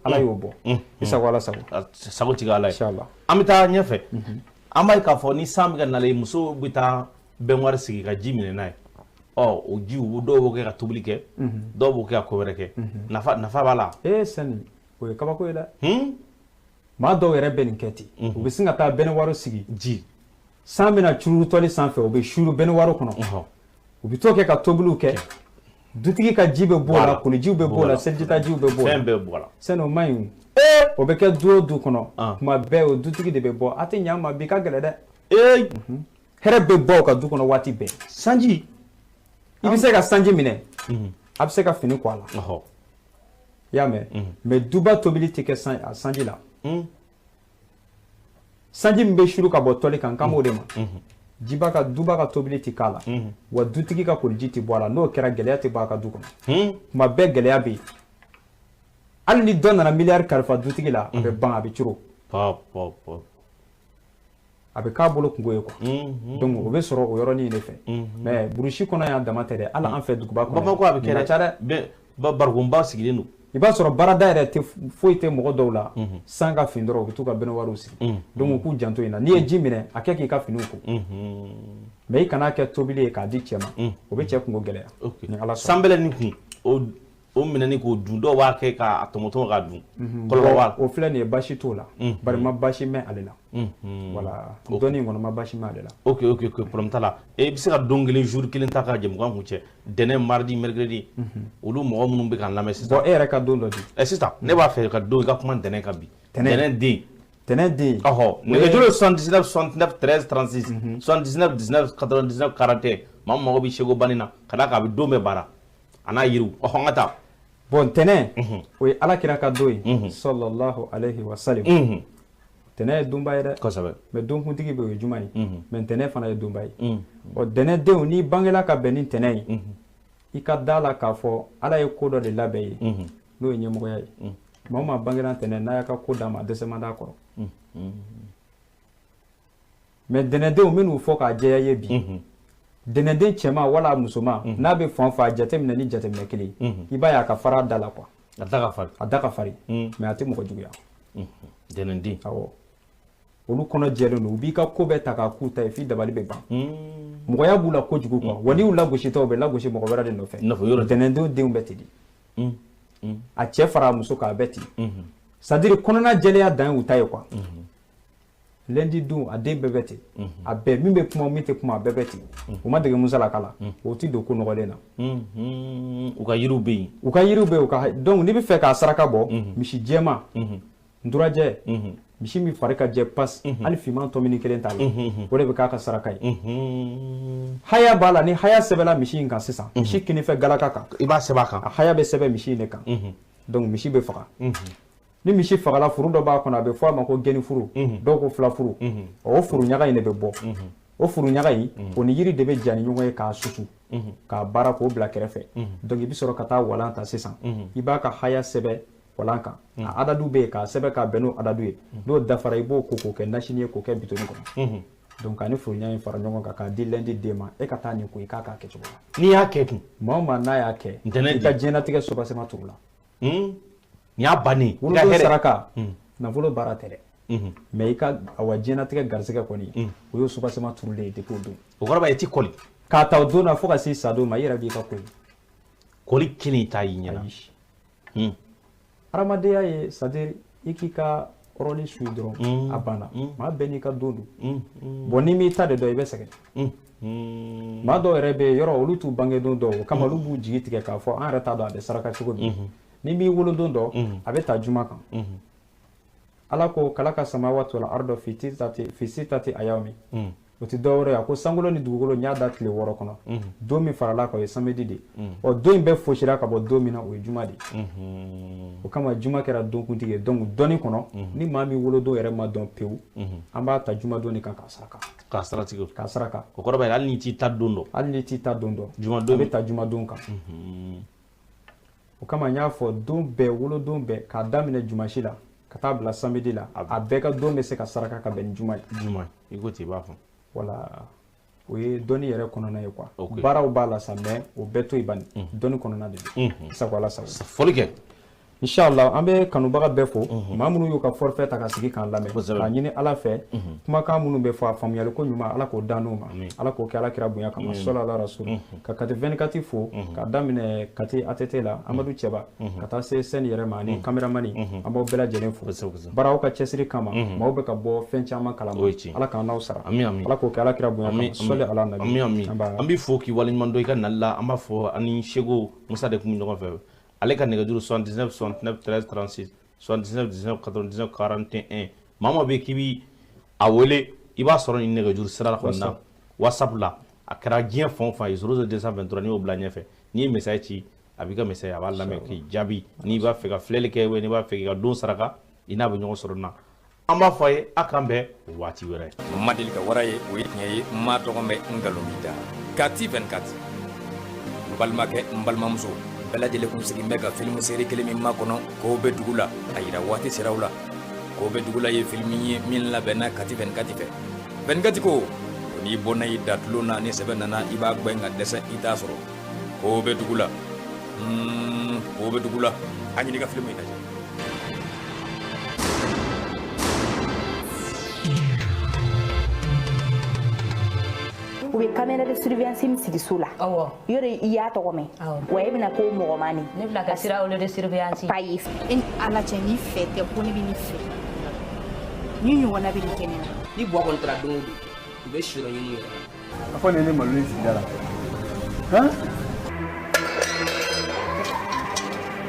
Ala y'o bɔ. I sago Ala sago. Sago tigi Ala ye. Inchallah. An bɛ taa ɲɛfɛ. An b'a ye k'a fɔ ni san bɛ ka nalen, musow bɛ taa bɛnwari sigi ka ji minɛ n'a ye. Ɔ, o ji, dɔw b'o kɛ ka tobili kɛ, dɔw b'o kɛ ka ko wɛrɛ kɛ. Nafa b'a la. Ee sani, o ye kabako ye dɛ. Maa dɔw yɛrɛ bɛ nin kɛ ten. U bɛ sin ka taa bɛnɛwaro sigi. Ji. San bɛna curutɔli sanfɛ, u bɛ suru bɛnɛwaro kɔnɔ. U bɛ t'o kɛ ka tobiliw kɛ. Dutigi ka ji bɛ bɔ o la, kolijiw bɛ bɔ o la, selijitajiw bɛ bɔ o la. Fɛn bɛɛ bɔ la. Sani o man ɲi. O bɛ kɛ du o du kɔnɔ. Kuma bɛɛ o dutigi de bɛ bɔ. A tɛ ɲɛ an ma bi, ka gɛlɛn dɛ. Hɛrɛ bɛ bɔ o ka du kɔnɔ waati bɛɛ. Sanji. I bɛ se ka sanji minɛ. A bɛ se ka fini ko a la. I y'a mɛn? Mais duba tobili tɛ kɛ sanji la. Sanji min bɛ suru ka bɔ tɔli kan, kan b'o de ma. Jiba ka duba ka tobili tɛ k'a la. Wa dutigi ka koliji tɛ bɔ a la. N'o kɛra, gɛlɛya tɛ bɔ a ka du kɔnɔ. Kuma bɛɛ gɛlɛya bɛ yen. Hali ni dɔ nana miliyari kalifa dutigi la, a bɛ ban, a bɛ coro. A bɛ k'a bolo kungo ye quoi. Donc o bɛ sɔrɔ o yɔrɔnin de fɛ. Mais burusi kɔnɔ yan dama tɛ dɛ, hali an fɛ duguba kɔnɔ. Bamakɔ a bɛ kɛ dɛ. Barikɔnba sigilen don. I b'a sɔrɔ baarada yɛrɛ tɛ foyi tɛ mɔgɔ dɔw la, san ka fin dɔrɔn, u bɛ t'u ka bɛnɛwariw sigi. Donc u k'u janto in na. N'i ye ji minɛ, a kɛ k'i ka finiw ko. Mais i kana kɛ tobili ye k'a di cɛ ma, o bɛ cɛ kungo gɛlɛya. Ni Ala sɔnna. Sanbɛlɛ nin kun, o minɛni k'o dun, dɔw b'a kɛ k'a tɔmɔtɔmɔ k'a dun. Kɔlɔlɔ b'a la. O filɛ nin ye, baasi t'o la. Bari ma baasi mɛn ale la. Voilà. Dɔnni in kɔnɔ ma baasi mɛn ale la. Ok, problème t'a la. E bɛ se ka don kelen, jour kelen ta ka jɛmukan kun cɛ. Dɛnɛn, mardi, mercredi. Olu mɔgɔ minnu bɛ k'an lamɛn sisan. Bon, e yɛrɛ ka don dɔ di. Ɛ sisan, ne b'a fɛ ka don i ka kuma dɛnɛn kan bi. Dɛnɛn den. Tɛnɛn den. Ɔhɔ, nɛgɛjuru ye 79 69 13 36, 79 19 99 41. Maa min mago bɛ seko banni na, ka d'a kan a bɛ don bɛɛ baara. A n'a yiriw. Ɔhɔ, an ka taa. Bon, tɛnɛn, o ye Ala kira ka don ye. Sallallahu alaihi wa sallam. Ntɛnɛn ye donba ye dɛ. Kosɛbɛ. Mais donkuntigi bɛ o ye juma ye. Mais ntɛnɛn fana ye donba ye. Ɔ ntɛnɛndenw n'i bangela ka bɛn ni ntɛnɛn ye, i ka da la k'a fɔ Ala ye ko dɔ de labɛn ye, n'o ye ɲɛmɔgɔya ye. Maa o maa bangela ntɛnɛn n'a y'a ka ko d'a ma, a dɛsɛ man d'a kɔrɔ. Mais ntɛnɛndenw n bɛ n'u fɔ k'a jɛya ye bi. Ntɛnɛnden cɛman wala musoman, n'a bɛ fan o fan a jateminɛ ni jateminɛ kelen ye, i b'a ye a ka fara a da la quoi. A da ka farin. A da ka farin. Mais a tɛ mɔgɔ juguya. Ntɛnɛnden. Awɔ. Olu kɔnɔ jɛlen don, u b'i ka ko bɛɛ ta k'a k'u ta ye f'i dabali bɛ ban. Mɔgɔya b'u la kojugu quoi. Wa n'i y'u lagositɔ, u bɛ lagosi mɔgɔ wɛrɛ de nɔfɛ. Ntɛnɛndenw denw bɛɛ ten de. A cɛ fara a muso kan, a bɛɛ ten. C'est à dire kɔnɔna jɛlenya dan y'u ta ye quoi. Lundi don a den bɛɛ bɛ ten. A bɛɛ min bɛ kuma min tɛ kuma a bɛɛ bɛ ten. U ma dege musalaka la. O tɛ don ko nɔgɔlen na. U ka yiriw bɛ yen. U ka yiriw bɛ yen, u ka donc n'i bɛ fɛ k'a saraka bɔ, misi jɛman, nturajɛ, misi min fari ka jɛ pas, hali finman tɔmini kelen t'a la. O de bɛ k'a ka saraka ye. Haya b'a la, ni haya sɛbɛnna misi in kan sisan, misi kinifɛ galaka kan. I b'a sɛbɛn a kan. A haya bɛ sɛbɛn misi in de kan. Donc misi bɛ faga. Ni misi fagala, furu dɔ b'a kɔnɔ, a bɛ fɔ a ma ko gɛnifuru, dɔw ko filafuru. O furu ɲaga in de bɛ bɔ. O furu ɲaga in, o ni yiri de bɛ ja ni ɲɔgɔn ye k'a susu, k'a baara k'o bila kɛrɛfɛ. Donc i bɛ sɔrɔ ka taa walan ta sisan. I b'a ka haya sɛbɛn walan kan. A adadu bɛ yen k'a sɛbɛn k'a bɛn n'o adadu ye. N'o dafara, i b'o ko k'o kɛ nasini ye, k'o kɛ bitɔni kɔnɔ. Donc ani furu ɲaga in fara ɲɔgɔn kan k'a di lundi den ma, e ka taa nin ko i k'a k'a kɛcogo la. N'i y'a kɛ kun? Maa o maa n'a y'a kɛ, i ka diɲɛlatigɛ sobasema turu la. Nin y'a bannen. Wolodon saraka, nafolo baara tɛ dɛ. Mais i ka awa diɲɛlatigɛ garisɛgɛ kɔni, o y'o sobasema turulen ye depuis o don. O kɔrɔ b'a ye i ti kɔli. K'a ta o don na fo ka se sa don ma, i yɛrɛ b'i ka ko ye. Kɔli kelen t'a y'i ɲɛna. Hadamadenya ye, c'est à dire i k'i ka rôle suit dɔrɔn, a banna. Maa bɛɛ n'i ka don don. Bon n'i m'i ta de dɔn, i bɛ sɛgɛn. Maa dɔw yɛrɛ bɛ yen, yɔrɔ olu t'u bangedon dɔn, o kama olu b'u jigi tigɛ k'a fɔ an yɛrɛ t'a dɔn a bɛ saraka cogo min. Ni m'i wolodon dɔn, a bɛ taa juma kan. Ala ko kalaka samawati wal ardo fi sitati ayami. O tɛ dɔwɛrɛ ye, a ko sankolo ni dugukolo n y'a da tile 6 kɔnɔ. Don min farala kan o ye samedi de ye. Ɔ don in bɛɛ fosira ka bɔ don min na, o ye juma de ye. O kama juma kɛra donkuntigi ye. Donc dɔnni kɔnɔ, ni maa min wolodon yɛrɛ ma dɔn pewu, an b'a ta jumadon de kan k'a saraka. K'a saratigɛ. K'a saraka. O kɔrɔ b'a jira hali n'i t'i ta don dɔn. Hali n'i t'i ta don dɔn. Jumadon. A bɛ ta jumadon kan. O kama n y'a fɔ don bɛɛ, wolodon bɛɛ, k'a daminɛ jumasi la ka taa bila samedi la, a bɛɛ ka don bɛ se ka saraka ka bɛn ni juma ye. Juma, i ko ten i b'a fɔ. Voilà, o ye dɔnni yɛrɛ kɔnɔna ye quoi. Baaraw b'a la sa, mais o bɛɛ to yen bani. Dɔnni kɔnɔna de don. Sago Ala sago. Foli kɛ. Inchallah, an bɛ kanubaga bɛɛ fo. Maa minnu y'u ka forfait ta ka sigi k'an lamɛn, k'a ɲini Ala fɛ, kumakan minnu bɛ fɔ a faamuyali ko ɲuman, Ala k'o d'an n'u ma. Ala k'o kɛ Ala kira bonya kama, sɔli ala rasul. Ka Kati 24 fo, k'a daminɛ Kati ATT la, Amadu Cɛba, ka taa se scène yɛrɛ ma ani caméraman, an b'aw bɛɛ lajɛlen fo. Baaraw ka cɛsiri kama, maaw bɛ ka bɔ fɛn caman kalama. Ala k'an n'aw sara. Ala k'o kɛ Ala kira bonya kama, sɔli ala nabi. An b'i fo k'i waleɲuman dɔn i ka nali la. An b'a fɔ ani Seko Musa de kun bɛ ɲɔgɔn fɛ. Ale ka nɛgɛjuru 79 69 13 36 79 19 99 41. Maa o maa bɛ k'i bi a wele, i b'a sɔrɔ nin nɛgɛjuru sira la kɔni na WhatsApp la, a kɛra diɲɛ fan o fan ye, 00 223 n'i y'o bila ɲɛfɛ, n'i ye message ci, a b'i ka message a b'a lamɛn k'i jaabi. N'i b'a fɛ ka filɛli kɛ, n'i b'a fɛ k'i ka don saraka, i n'a bɛ ɲɔgɔn sɔrɔ na. An b'a fɔ a ye a k'an bɛn waati wɛrɛ. Ma deli ka wara ye, o ye tiɲɛ ye, n m'a tɔgɔ mɛn, n nkalon b'i da. Kati 24, n balimakɛ, n balimamuso, bɛɛ lajɛlen kun sigilen bɛ ka filimu seri kelen min makɔnɔ, kow bɛ dugu la, a yira waati sera u la. Kow bɛ dugu la ye filimu ye min labɛnna Kati 24 fɛ. 24 ko n'i bɔnna i da tulon na, ni sɛbɛn nana i b'a gbɛn ka dɛsɛ, i t'a sɔrɔ. Kow bɛ dugu la, kow bɛ dugu la, a ɲini ka filimu in lajɛ. U bɛ caméra de surveillance min sigi so la. Awɔ. Yɔrɔ i y'a tɔgɔ mɛn. Wa e bɛna k'o mɔgɔman de. Ne bila ka sira au lieu de surveillance. Ayi. E ni Ala cɛ, ni fɛ tɛ ko ne bɛ nin fɛ. Ni ɲɔgɔnna bɛ nin kɛ ne la. Ni Buwa kɔni taara don o don, u bɛ sirɔ ɲini u yɛrɛ la. A fɔ nin ye ne malo ye sigida la. Han?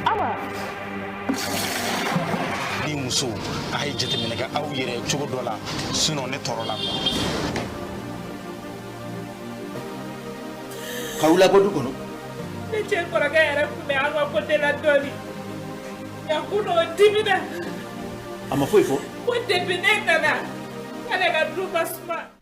Awa. Ni muso, a ye jateminɛ kɛ aw yɛrɛ cogo dɔ la, sinon ne tɔɔrɔ la. K'aw labɔ du kɔnɔ. Ne cɛ kɔrɔkɛ yɛrɛ tun bɛ an ka côté la dɔɔni. Nka kunun o dimina. A ma foyi fɔ. Ko depuis ne nana, k'ale ka du ma suma.